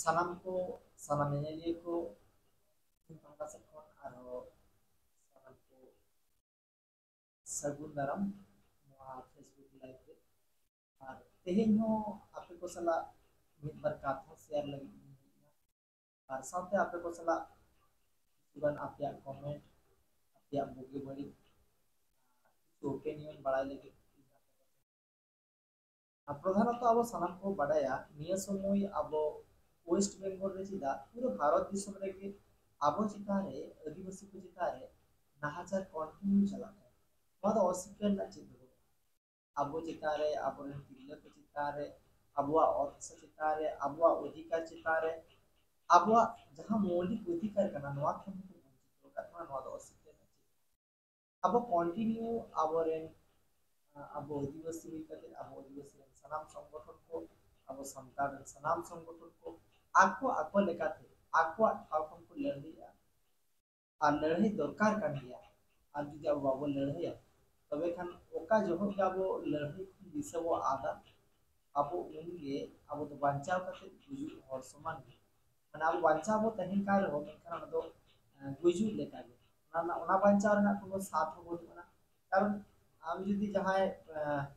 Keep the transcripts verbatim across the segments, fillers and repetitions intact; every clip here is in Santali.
ᱥᱟᱱᱟᱢ ᱠᱚ, ᱥᱟᱱᱟᱢ ᱧᱮᱧᱮᱞᱤᱭᱟᱹ ᱠᱚ ᱤᱧ ᱯᱟᱦᱴᱟ ᱥᱮᱫ ᱠᱷᱚᱱ ᱟᱨᱦᱚᱸ ᱥᱟᱱᱟᱢ ᱠᱚ ᱥᱟᱹᱜᱩᱱ ᱫᱟᱨᱟᱢ ᱱᱚᱣᱟ Facebook live ᱨᱮ᱾ ᱟᱨ ᱛᱮᱦᱮᱧ ᱦᱚᱸ ᱟᱯᱮ ᱠᱚ ᱥᱟᱞᱟᱜ ᱢᱤᱫ ᱵᱟᱨ ᱠᱟᱛᱷᱟ share ᱞᱟᱹᱜᱤᱫ ᱤᱧ ᱦᱮᱡ ᱮᱱᱟ᱾ ᱟᱨ ᱥᱟᱶᱛᱮ ᱟᱯᱮ ᱠᱚ ᱥᱟᱞᱟᱜ ᱠᱤᱪᱷᱩᱜᱟᱱ ᱟᱯᱮᱭᱟᱜ comment, ᱟᱯᱮᱭᱟᱜ ᱵᱩᱜᱤ ᱵᱟᱹᱲᱤᱡ, ᱠᱤᱪᱷᱩ opinion ᱵᱟᱲᱟᱭ ᱞᱟᱹᱜᱤᱫ ᱤᱧ ᱟᱯᱮ ᱠᱚ ᱴᱷᱮᱱ᱾ ᱟᱨ ᱯᱨᱚᱫᱷᱟᱱᱚᱛᱚ ᱟᱵᱚ ᱥᱟᱱᱟᱢ ᱠᱚ ᱵᱟᱰᱟᱭᱟ, ᱱᱤᱭᱟᱹ ᱥᱚᱢᱚᱭ ᱟᱵᱚ West Bengal ᱨᱮ ᱪᱮᱫᱟᱜ ᱯᱩᱨᱟᱹ ᱵᱷᱟᱨᱚᱛ ᱫᱤᱥᱚᱢ ᱨᱮᱜᱮ ᱟᱵᱚ ᱪᱮᱛᱟᱱ ᱨᱮ, ᱟᱹᱫᱤᱵᱟᱹᱥᱤ ᱠᱚ ᱪᱮᱛᱟᱱ ᱨᱮ ᱱᱟᱦᱟᱪᱟᱨ continue ᱪᱟᱞᱟᱜ ᱠᱟᱱᱟ᱾ ᱱᱚᱣᱟ ᱫᱚ ᱚᱥᱤᱠᱟᱹᱨ ᱨᱮᱱᱟᱜ ᱪᱮᱫ ᱦᱚᱸ ᱵᱟᱹᱱᱩᱜᱼᱟ᱾ ᱟᱵᱚ ᱪᱮᱛᱟᱱ ᱨᱮ, ᱟᱵᱚᱨᱮᱱ ᱛᱤᱨᱞᱟᱹ ᱠᱚ ᱪᱮᱛᱟᱱ ᱨᱮ, ᱟᱵᱚᱣᱟᱜ ᱚᱛ ᱦᱟᱥᱟ ᱪᱮᱛᱟᱱ ᱨᱮ, ᱟᱵᱚᱣᱟᱜ ᱚᱫᱷᱤᱠᱟᱨ ᱪᱮᱛᱟᱱ ᱨᱮ, ᱟᱵᱚᱣᱟᱜ ᱡᱟᱦᱟᱸ ᱢᱳᱣᱞᱤᱠ ᱚᱫᱷᱤᱠᱟᱨ ᱠᱟᱱᱟ, ᱱᱚᱣᱟ ᱠᱷᱚᱱ ᱦᱚᱸᱠᱚ ᱵᱚᱧᱪᱤᱛ ᱟᱠᱟᱫ ᱵᱚᱱᱟ᱾ ᱱᱚᱣᱟ ᱫᱚ ᱚᱥᱤᱠᱟᱹᱨ ᱨᱮᱱᱟᱜ ᱪᱮᱫ ᱦᱚᱸ ᱵᱟᱹᱱᱩᱜᱼᱟ᱾ ᱟᱵᱚ continue ᱟᱵᱚᱨᱮᱱ, ᱟᱵᱚ ᱟᱹᱫᱤᱵᱟᱹᱥᱤ ᱦᱩᱭ ᱠᱟᱛᱮ, ᱟᱵᱚ ᱟᱹᱫᱤᱵᱟᱹᱥᱤ ᱨᱮᱱ ᱥᱟᱱᱟᱢ ᱥᱚᱝᱜᱚᱴᱷᱚᱱ ᱠᱚ, ᱟᱵᱚ ᱥᱟᱱᱛᱟᱲ ᱨᱮᱱ ᱥᱟᱱᱟᱢ ᱥᱚᱝᱜᱚᱴᱷᱚᱱ ᱠᱚ ᱟᱠᱚ ᱟᱠᱚ ᱞᱮᱠᱟᱛᱮ ᱟᱠᱚᱣᱟᱜ ᱴᱷᱟᱶ ᱠᱷᱚᱱ ᱠᱚ ᱞᱟᱹᱲᱦᱟᱹᱭᱮᱜᱼᱟ᱾ ᱟᱨ ᱞᱟᱹᱲᱦᱟᱹᱭ ᱫᱚᱨᱠᱟᱨ ᱠᱟᱱ ᱜᱮᱭᱟ᱾ ᱟᱨ ᱡᱩᱫᱤ ᱟᱵᱚ ᱵᱟᱵᱚᱱ ᱞᱟᱹᱲᱦᱟᱹᱭᱟ, ᱛᱚᱵᱮ ᱠᱷᱟᱱ ᱚᱠᱟ ᱡᱚᱦᱚᱜ ᱜᱮ ᱟᱵᱚ ᱞᱟᱹᱲᱦᱟᱹᱭ ᱠᱷᱚᱱ ᱫᱤᱥᱟᱹ ᱵᱚ ᱟᱫᱟ, ᱟᱵᱚ ᱩᱱᱜᱮ ᱟᱵᱚ ᱫᱚ ᱵᱟᱧᱪᱟᱣ ᱠᱟᱛᱮ ᱜᱩᱡᱩᱜ ᱦᱚᱲ ᱥᱚᱢᱟᱱ ᱜᱮ᱾ ᱢᱟᱱᱮ ᱟᱵᱚ ᱵᱟᱧᱪᱟᱣ ᱵᱚ ᱛᱟᱦᱮᱱ ᱠᱟᱱ ᱨᱮᱦᱚᱸ, ᱢᱮᱱᱠᱷᱟᱱ ᱚᱱᱟ ᱫᱚ, ᱮᱸ, ᱜᱩᱡᱩᱜ ᱞᱮᱠᱟᱜᱮ᱾ ᱚᱱᱟ, ᱚᱱᱟ ᱵᱟᱧᱪᱟᱣ ᱨᱮᱱᱟᱜ ᱠᱳᱱᱳ ᱥᱟᱫᱷ ᱦᱚᱸ ᱵᱟᱹᱱᱩᱜ ᱟᱱᱟ᱾ ᱠᱟᱨᱚᱱ ᱟᱢ ᱡᱩᱫᱤ ᱡᱟᱦᱟᱸᱭ, ᱮᱸ,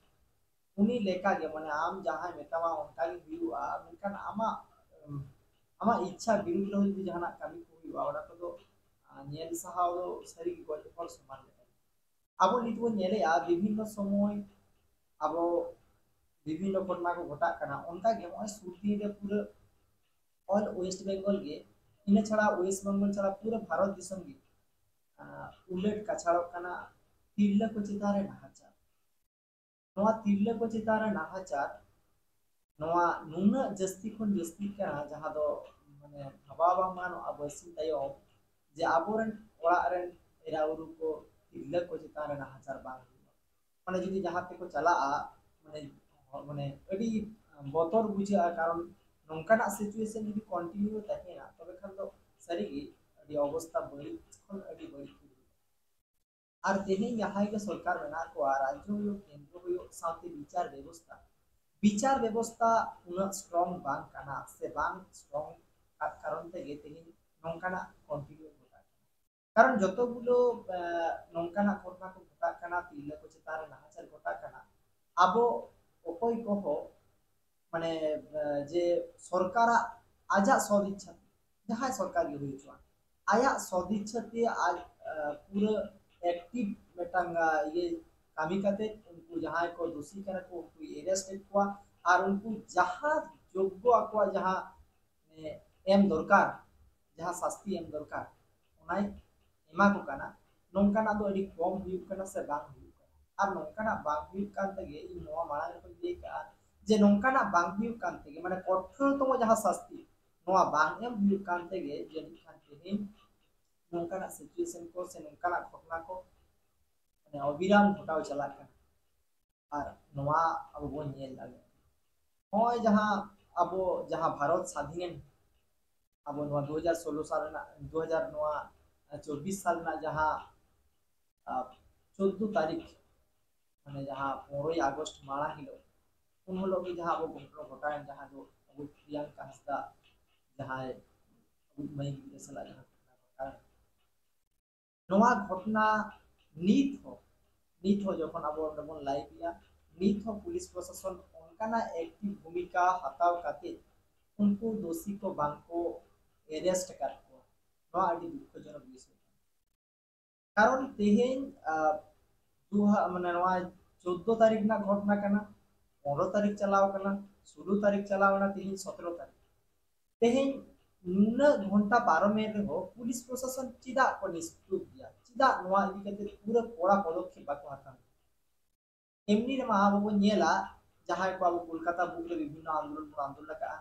ᱩᱱᱤ ᱞᱮᱠᱟᱜᱮ, ᱢᱟᱱᱮ ᱟᱢ ᱡᱟᱦᱟᱸᱭ ᱢᱮᱛᱟᱢᱟ ᱚᱱᱠᱟᱜᱮ ᱦᱩᱭᱩᱜᱼᱟ, ᱢᱮᱱᱠᱷᱟᱱ ᱟᱢᱟᱜ, ᱮᱸ, ᱟᱢᱟᱜ ᱤᱪᱪᱷᱟ ᱵᱤᱨᱩᱫᱷ ᱨᱮᱦᱚᱸ ᱡᱩᱫᱤ ᱡᱟᱦᱟᱱᱟᱜ ᱠᱟᱹᱢᱤ ᱠᱚ ᱦᱩᱭᱩᱜᱼᱟ, ᱚᱱᱟ ᱠᱚᱫᱚ, ᱟᱸ, ᱧᱮᱞ ᱥᱟᱦᱟᱣ ᱫᱚ ᱥᱟᱹᱨᱤᱜᱮ ᱜᱚᱡ ᱦᱚᱲ ᱥᱚᱢᱟᱱ ᱞᱮᱠᱟ᱾ ᱟᱵᱚ ᱱᱤᱛ ᱵᱚᱱ ᱧᱮᱞᱮᱜᱼᱟ, ᱵᱤᱵᱷᱤᱱᱱᱚ ᱥᱚᱢᱚᱭ ᱟᱵᱚ ᱵᱤᱵᱷᱤᱱᱱᱚ ᱜᱷᱚᱴᱚᱱᱟ ᱠᱚ ᱜᱷᱚᱴᱟᱜ ᱠᱟᱱᱟ᱾ ᱚᱱᱠᱟ ᱜᱮ ᱱᱚᱜᱼᱚᱭ ᱥᱩᱨ ᱫᱤᱱ ᱨᱮ ᱯᱩᱨᱟᱹ all West Bengal ᱜᱮ, ᱤᱱᱟᱹ ᱪᱷᱟᱲᱟ West Bengal ᱪᱷᱟᱲᱟ ᱯᱩᱨᱟᱹ ᱵᱷᱟᱨᱚᱛ ᱫᱤᱥᱚᱢ ᱜᱮ, ᱟᱸ, ᱩᱞᱟᱹᱴ ᱠᱟᱪᱷᱟᱲᱚᱜ ᱠᱟᱱᱟ ᱛᱤᱨᱞᱟᱹ ᱠᱚ ᱪᱮᱛᱟᱱ ᱨᱮ ᱱᱟᱦᱟᱪᱟᱨ᱾ ᱱᱚᱣᱟ ᱛᱤᱨᱞᱟᱹ ᱠᱚ ᱪᱮᱛᱟᱱ ᱨᱮ ᱱᱟᱦᱟᱪᱟᱨ, ᱱᱚᱣᱟ ᱱᱩᱱᱟᱹᱜ ᱡᱟᱹᱥᱛᱤ ᱠᱷᱚᱱ ᱡᱟᱹᱥᱛᱤᱜ ᱠᱟᱱᱟ, ᱡᱟᱦᱟᱸ ᱫᱚ ᱢᱟᱱᱮ ᱵᱷᱟᱵᱟᱣ ᱵᱟᱝ ᱜᱟᱱᱚᱜᱼᱟ ᱵᱟᱨᱥᱤᱧ ᱛᱟᱭᱚᱢ ᱡᱮ ᱟᱵᱚᱨᱮᱱ ᱚᱲᱟᱜ ᱨᱮᱱ ᱮᱨᱟ ᱩᱨᱩ ᱠᱚ ᱛᱤᱨᱞᱟᱹ ᱠᱚ ᱪᱮᱛᱟᱱ ᱨᱮ ᱱᱟᱦᱟᱪᱟᱨ ᱵᱟᱝ ᱦᱩᱭᱩᱜᱼᱟ᱾ ᱢᱟᱱᱮ ᱡᱩᱫᱤ ᱡᱟᱦᱟᱸ ᱛᱮᱠᱚ ᱪᱟᱞᱟᱜᱼᱟ, ᱢᱟᱱᱮ, ᱢᱟᱱᱮ ᱟᱹᱰᱤ ᱵᱚᱛᱚᱨ ᱵᱩᱡᱷᱟᱹᱜᱼᱟ, ᱠᱟᱨᱚᱱ ᱱᱚᱝᱠᱟᱱᱟᱜ situation ᱡᱩᱫᱤ continue ᱛᱟᱦᱮᱱᱟ, ᱛᱚᱵᱮ ᱠᱷᱟᱱ ᱫᱚ ᱥᱟᱹᱨᱤᱜᱮ ᱟᱹᱰᱤ ᱚᱵᱚᱥᱛᱟ ᱵᱟᱹᱲᱤᱡ ᱠᱷᱚᱱ ᱟᱹᱰᱤ ᱵᱟᱹᱲᱤᱡ ᱦᱩᱭᱩᱜᱼᱟ᱾ ᱟᱨ ᱛᱮᱦᱮᱧ ᱡᱟᱦᱟᱸᱭ ᱜᱮ ᱥᱚᱨᱠᱟᱨ ᱢᱮᱱᱟᱜ ᱠᱚᱣᱟ, ᱨᱟᱡᱽᱡᱚ ᱦᱩᱭᱩᱜ, ᱠᱮᱱᱫᱨᱚ ᱦᱩᱭᱩᱜ, ᱥᱟᱶᱛᱮ ᱵᱤᱪᱟᱨ ᱵᱮᱵᱚᱥᱛᱟ, ᱵᱤᱪᱟᱨ ᱵᱮᱵᱚᱥᱛᱷᱟ ᱩᱱᱟᱹᱜ ᱥᱴᱨᱚᱝ ᱵᱟᱝ ᱠᱟᱱᱟ ᱥᱮ ᱵᱟᱝ ᱥᱴᱨᱚᱝ ᱠᱟᱨᱚᱱ ᱛᱮᱜᱮ ᱛᱮᱦᱮᱧ ᱱᱚᱝᱠᱟᱱᱟᱜ ᱠᱚᱱᱴᱤᱱᱤᱭᱩ ᱜᱷᱚᱴᱟᱜ ᱠᱟᱱᱟ᱾ ᱠᱟᱨᱚᱱ ᱡᱚᱛᱚ ᱜᱩᱞᱳ ᱱᱚᱝᱠᱟᱱᱟᱜ ᱜᱷᱚᱴᱚᱱᱟ ᱠᱚ ᱜᱷᱚᱴᱟᱜ ᱠᱟᱱᱟ, ᱛᱤᱨᱞᱟᱹ ᱠᱚ ᱪᱮᱛᱟᱱ ᱨᱮ ᱱᱟᱦᱟᱪᱟᱨ ᱜᱷᱚᱴᱟᱜ ᱠᱟᱱᱟ, ᱟᱵᱚ ᱚᱠᱚᱭ ᱠᱚᱦᱚᱸ ᱢᱟᱱᱮ ᱡᱮ ᱥᱚᱨᱠᱟᱨᱟᱜ ᱟᱡᱟᱜ ᱥᱚᱫ ᱤᱪᱪᱷᱟ, ᱡᱟᱦᱟᱸᱭ ᱥᱚᱨᱠᱟᱨ ᱜᱮ ᱦᱩᱭ ᱦᱚᱪᱚᱣᱟᱱ, ᱟᱭᱟᱜ ᱥᱚᱫ ᱤᱪᱪᱷᱟ ᱛᱮ ᱟᱡ ᱯᱩᱨᱟᱹ ᱮᱠᱴᱤᱵᱷ ᱢᱤᱫᱴᱟᱝ ᱤᱭᱟᱹ ᱠᱟᱹᱢᱤ ᱠᱟᱛᱮ ᱩᱱᱠᱩ ᱡᱟᱦᱟᱸᱭ ᱠᱚ ᱫᱳᱥᱤ ᱠᱟᱱᱟ ᱠᱚ ᱩᱱᱠᱩ ᱮᱨᱮᱥᱴ ᱮᱫ ᱠᱚᱣᱟ᱾ ᱟᱨ ᱩᱱᱠᱩ ᱡᱟᱦᱟᱸ ᱡᱳᱜᱽᱜᱚ ᱟᱠᱚᱣᱟᱜ ᱡᱟᱦᱟᱸ ᱮᱢ ᱫᱚᱨᱠᱟᱨ, ᱡᱟᱦᱟᱸ ᱥᱟᱥᱛᱤ ᱮᱢ ᱫᱚᱨᱠᱟᱨ, ᱚᱱᱟᱭ ᱮᱢᱟ ᱠᱚ ᱠᱟᱱᱟ᱾ ᱱᱚᱝᱠᱟᱱᱟᱜ ᱫᱚ ᱟᱹᱰᱤ ᱠᱚᱢ ᱦᱩᱭᱩᱜ ᱠᱟᱱᱟ ᱥᱮ ᱵᱟᱝ ᱦᱩᱭᱩᱜ ᱠᱟᱱᱟ᱾ ᱟᱨ ᱱᱚᱝᱠᱟᱱᱟᱜ ᱵᱟᱝ ᱦᱩᱭᱩᱜ ᱠᱟᱱ ᱛᱮᱜᱮ ᱤᱧ ᱱᱚᱣᱟ ᱢᱟᱲᱟᱝ ᱨᱮᱦᱚᱸᱧ ᱞᱟᱹᱭ ᱠᱟᱜᱼᱟ ᱡᱮ ᱱᱚᱝᱠᱟᱱᱟᱜ ᱵᱟᱝ ᱦᱩᱭᱩᱜ ᱠᱟᱱ ᱛᱮᱜᱮ, ᱢᱟᱱᱮ ᱠᱚᱴᱷᱳᱨᱛᱚᱢᱚ ᱡᱟᱦᱟᱸ ᱥᱟᱥᱛᱤ, ᱱᱚᱣᱟ ᱵᱟᱝ ᱮᱢ ᱦᱩᱭᱩᱜ ᱠᱟᱱ ᱛᱮᱜᱮ ᱡᱟᱹᱱᱤᱡ ᱠᱷᱟᱱ ᱛᱮᱦᱮᱧ ᱱᱚᱝᱠᱟᱱᱟᱜ ᱥᱤᱪᱩᱭᱮᱥᱚᱱ ᱠᱚ ᱥᱮ ᱱᱚᱝᱠᱟᱱᱟᱜ ᱜᱷᱚᱴᱚᱱᱟ ᱠᱚ ᱢᱟᱱᱮ ᱚᱵᱤᱨᱟᱢ ᱜᱷᱚᱴᱟᱣ ᱪᱟᱞᱟᱜ ᱠᱟᱱᱟ᱾ ᱟᱨ ᱱᱚᱣᱟ ᱟᱵᱚ ᱵᱚᱱ ᱧᱮᱞ ᱫᱟᱲᱮᱭᱟᱜᱼᱟ᱾ ᱱᱚᱜᱼᱚᱭ ᱡᱟᱦᱟᱸ ᱟᱵᱚ ᱡᱟᱦᱟᱸ ᱵᱷᱟᱨᱚᱛ ᱥᱟᱫᱷᱤᱱᱮᱱ, ᱟᱵᱚ ᱱᱚᱣᱟ ᱫᱩ ᱦᱟᱡᱟᱨ ᱥᱳᱞᱳ ᱥᱟᱞ ᱨᱮᱱᱟᱜ, ᱫᱩ ᱦᱟᱡᱟᱨ ᱱᱚᱣᱟ ᱪᱚᱵᱵᱤᱥ ᱥᱟᱞ ᱨᱮᱱᱟᱜ ᱡᱟᱦᱟᱸ ᱪᱳᱫᱫᱳ ᱛᱟᱹᱨᱤᱠᱷ, ᱢᱟᱱᱮ ᱡᱟᱦᱟᱸ ᱯᱚᱱᱨᱚᱭ ᱟᱜᱚᱥᱴ ᱢᱟᱲᱟᱝ ᱦᱤᱞᱳᱜ, ᱩᱱ ᱦᱤᱞᱳᱜ ᱜᱮ ᱡᱟᱦᱟᱸ ᱟᱵᱚ ᱜᱷᱚᱴᱚᱱᱟ ᱜᱷᱚᱴᱟᱣᱮᱱ, ᱡᱟᱦᱟᱸ ᱫᱚ ᱟᱵᱚ ᱯᱨᱤᱭᱟᱝᱠᱟ ᱦᱟᱸᱥᱫᱟ ᱡᱟᱦᱟᱸᱭ ᱟᱵᱚ ᱢᱟᱹᱭ ᱜᱤᱫᱽᱨᱟᱹ ᱥᱟᱞᱟᱜ ᱡᱟᱦᱟᱸ ᱜᱷᱚᱴᱚᱱᱟ ᱜᱷᱚᱴᱟᱣᱮᱱ, ᱱᱚᱣᱟ ᱜᱷᱚᱴᱚᱱᱟ ᱱᱤᱛ ᱦᱚᱸ, ᱱᱤᱛ ᱦᱚᱸ ᱡᱚᱠᱷᱚᱱ ᱟᱵᱚ ᱚᱸᱰᱮ ᱵᱚᱱ ᱞᱟᱭᱤᱵᱷ ᱮᱜᱼᱟ, ᱱᱤᱛ ᱦᱚᱸ ᱯᱩᱞᱤᱥ ᱯᱨᱚᱥᱟᱥᱚᱱ ᱚᱱᱠᱟᱱᱟᱜ ᱮᱠᱴᱤᱵᱷ ᱵᱷᱩᱢᱤᱠᱟ ᱦᱟᱛᱟᱣ ᱠᱟᱛᱮ ᱩᱱᱠᱩ ᱫᱳᱥᱤ ᱠᱚ ᱵᱟᱝ ᱠᱚ ᱮᱨᱮᱥᱴ ᱟᱠᱟᱫ ᱠᱚᱣᱟ᱾ ᱱᱚᱣᱟ ᱟᱹᱰᱤ ᱫᱩᱠᱷᱚᱡᱚᱱᱚᱠ ᱵᱤᱥᱚᱭ ᱠᱟᱱᱟ᱾ ᱠᱟᱨᱚᱱ ᱛᱮᱦᱮᱧ ᱫᱩ ᱢᱟᱱᱮ ᱱᱚᱣᱟ ᱪᱳᱫᱫᱳ ᱛᱟᱹᱨᱤᱠᱷ ᱨᱮᱱᱟᱜ ᱜᱷᱚᱴᱚᱱᱟ ᱠᱟᱱᱟ, ᱯᱚᱱᱨᱚ ᱛᱟᱹᱨᱤᱠᱷ ᱪᱟᱞᱟᱣ ᱠᱟᱱᱟ, ᱥᱳᱞᱳ ᱛᱟᱹᱨᱤᱠᱷ ᱪᱟᱞᱟᱣ ᱮᱱᱟ, ᱛᱮᱦᱮᱧ ᱥᱚᱛᱨᱚ ᱛᱟᱹᱨᱤᱠᱷ᱾ ᱛᱮᱦᱮᱧ ᱱᱩᱱᱟᱹᱜ ᱜᱷᱚᱱᱴᱟ ᱯᱟᱨᱚᱢᱮᱱ ᱨᱮᱦᱚᱸ ᱯᱩᱞᱤᱥ ᱯᱨᱚᱥᱟᱥᱚᱱ ᱪᱮᱫᱟᱜ ᱠᱚ ᱱᱤᱥᱪᱩᱯ ᱜᱮᱭᱟ? ᱪᱮᱫᱟᱜ ᱱᱚᱣᱟ ᱤᱫᱤ ᱠᱟᱛᱮ ᱯᱩᱨᱟᱹ ᱠᱚᱲᱟ ᱯᱚᱫᱚᱠᱷᱮᱯ ᱵᱟᱠᱚ ᱦᱟᱛᱟᱣᱟ? ᱮᱢᱱᱤ ᱨᱮᱢᱟ ᱟᱵᱚ ᱵᱚᱱ ᱧᱮᱞᱟ, ᱡᱟᱦᱟᱸᱭ ᱠᱚ ᱟᱵᱚ ᱠᱳᱞᱠᱟᱛᱟ ᱵᱩᱠ ᱨᱮ ᱵᱤᱵᱷᱤᱱᱱᱚ ᱟᱱᱫᱳᱞᱚᱱ ᱵᱚᱱ ᱟᱱᱫᱳᱞᱚᱱ ᱟᱠᱟᱫᱼᱟ,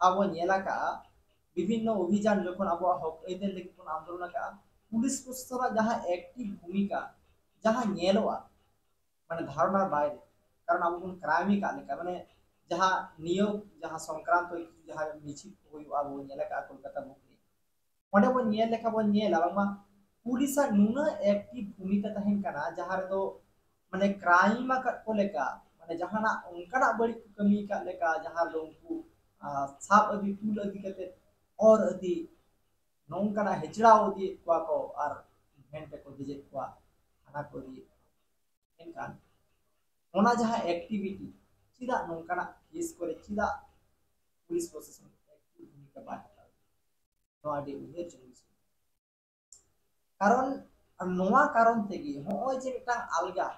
ᱟᱵᱚ ᱧᱮᱞ ᱟᱠᱟᱫᱼᱟ ᱵᱤᱵᱷᱤᱱᱱᱚ ᱚᱵᱷᱤᱡᱟᱱ ᱡᱚᱠᱷᱚᱱ ᱟᱵᱚᱣᱟᱜ ᱦᱚᱠ ᱟᱹᱭᱫᱟᱹᱨ ᱞᱟᱹᱜᱤᱫ ᱵᱚᱱ ᱟᱱᱫᱳᱞᱚᱱ ᱟᱠᱟᱫᱼᱟ, ᱯᱩᱞᱤᱥ ᱯᱨᱚᱥᱟᱥᱚᱱᱟᱜ ᱡᱟᱦᱟᱸ ᱮᱠᱴᱤᱵᱷ ᱵᱷᱩᱢᱤᱠᱟ, ᱡᱟᱦᱟᱸ ᱧᱮᱞᱚᱜᱼᱟ, ᱢᱟᱱᱮ ᱫᱷᱟᱨᱚᱱᱟ ᱵᱟᱭᱨᱮ᱾ ᱠᱟᱨᱚᱱ ᱟᱵᱚ ᱵᱚᱱ ᱠᱨᱟᱭᱤᱢ ᱟᱠᱟᱫ ᱞᱮᱠᱟ, ᱢᱟᱱᱮ ᱡᱟᱦᱟᱸ ᱱᱤᱭᱚᱢ, ᱡᱟᱦᱟᱸ ᱥᱚᱝᱠᱨᱟᱱᱛᱚ ᱡᱟᱦᱟᱸ ᱢᱤᱪᱷᱤᱞ ᱠᱚ ᱦᱩᱭᱩᱜᱼᱟ, ᱟᱵᱚ ᱵᱚᱱ ᱧᱮᱞ ᱟᱠᱟᱫᱼᱟ ᱠᱳᱞᱠᱟᱛᱟ ᱵᱩᱠ ᱨᱮ᱾ ᱚᱸᱰᱮ ᱵᱚᱱ ᱧᱮᱞ ᱞᱮᱠᱷᱟᱱ ᱵᱚᱱ ᱧᱮᱞᱟ ᱵᱟᱝᱢᱟ ᱯᱩᱞᱤᱥᱟᱜ ᱱᱩᱱᱟᱹᱜ ᱮᱠᱴᱤᱵᱷ ᱵᱷᱩᱢᱤᱠᱟ ᱛᱟᱦᱮᱱ ᱠᱟᱱᱟ, ᱡᱟᱦᱟᱸ ᱨᱮᱫᱚ ᱢᱟᱱᱮ ᱠᱨᱟᱭᱤᱢ ᱟᱠᱟᱫ ᱠᱚ ᱞᱮᱠᱟ, ᱢᱟᱱᱮ ᱡᱟᱦᱟᱱᱟᱜ ᱚᱱᱠᱟᱱᱟᱜ ᱵᱟᱹᱲᱤᱡ ᱠᱚ ᱠᱟᱹᱢᱤ ᱟᱠᱟᱫ ᱞᱮᱠᱟ, ᱡᱟᱦᱟᱸ ᱫᱚ ᱩᱱᱠᱩ ᱥᱟᱵ ᱤᱫᱤ, ᱛᱩᱞ ᱤᱫᱤ ᱠᱟᱛᱮ, ᱚᱨ ᱤᱫᱤ, ᱱᱚᱝᱠᱟᱱᱟᱜ ᱦᱮᱪᱲᱟᱣ ᱤᱫᱤᱭᱮᱫ ᱠᱚᱣᱟ ᱠᱚ ᱟᱨ ᱵᱷᱮᱱ ᱛᱮᱠᱚ ᱫᱮᱡᱮᱫ ᱠᱚᱣᱟ, ᱦᱟᱱᱟ ᱠᱚ ᱤᱫᱤᱭᱮᱫ ᱠᱚᱣᱟ᱾ ᱢᱮᱱᱠᱷᱟᱱ ᱚᱱᱟ ᱡᱟᱦᱟᱸ ᱮᱠᱴᱤᱵᱷᱤᱴᱤ, ᱪᱮᱫᱟᱜ ᱱᱚᱝᱠᱟᱱᱟᱜ ᱠᱮᱥ ᱠᱚᱨᱮ ᱪᱮᱫᱟᱜ ᱯᱩᱞᱤᱥ ᱯᱨᱚᱥᱟᱥᱚᱱ ᱮᱠᱴᱤᱵᱷ ᱵᱷᱩᱢᱤᱠᱟ ᱵᱟᱭ ᱦᱟᱛᱟᱣ? ᱱᱚᱣᱟ ᱟᱹᱰᱤ ᱩᱭᱦᱟᱹᱨ ᱡᱚᱝ ᱵᱤᱥᱚᱭ᱾ ᱠᱟᱨᱚᱱ, ᱱᱚᱣᱟ ᱠᱟᱨᱚᱱ ᱛᱮᱜᱮ ᱱᱚᱜᱼᱚᱭ ᱡᱮ ᱢᱤᱫᱴᱟᱝ ᱟᱞᱜᱟ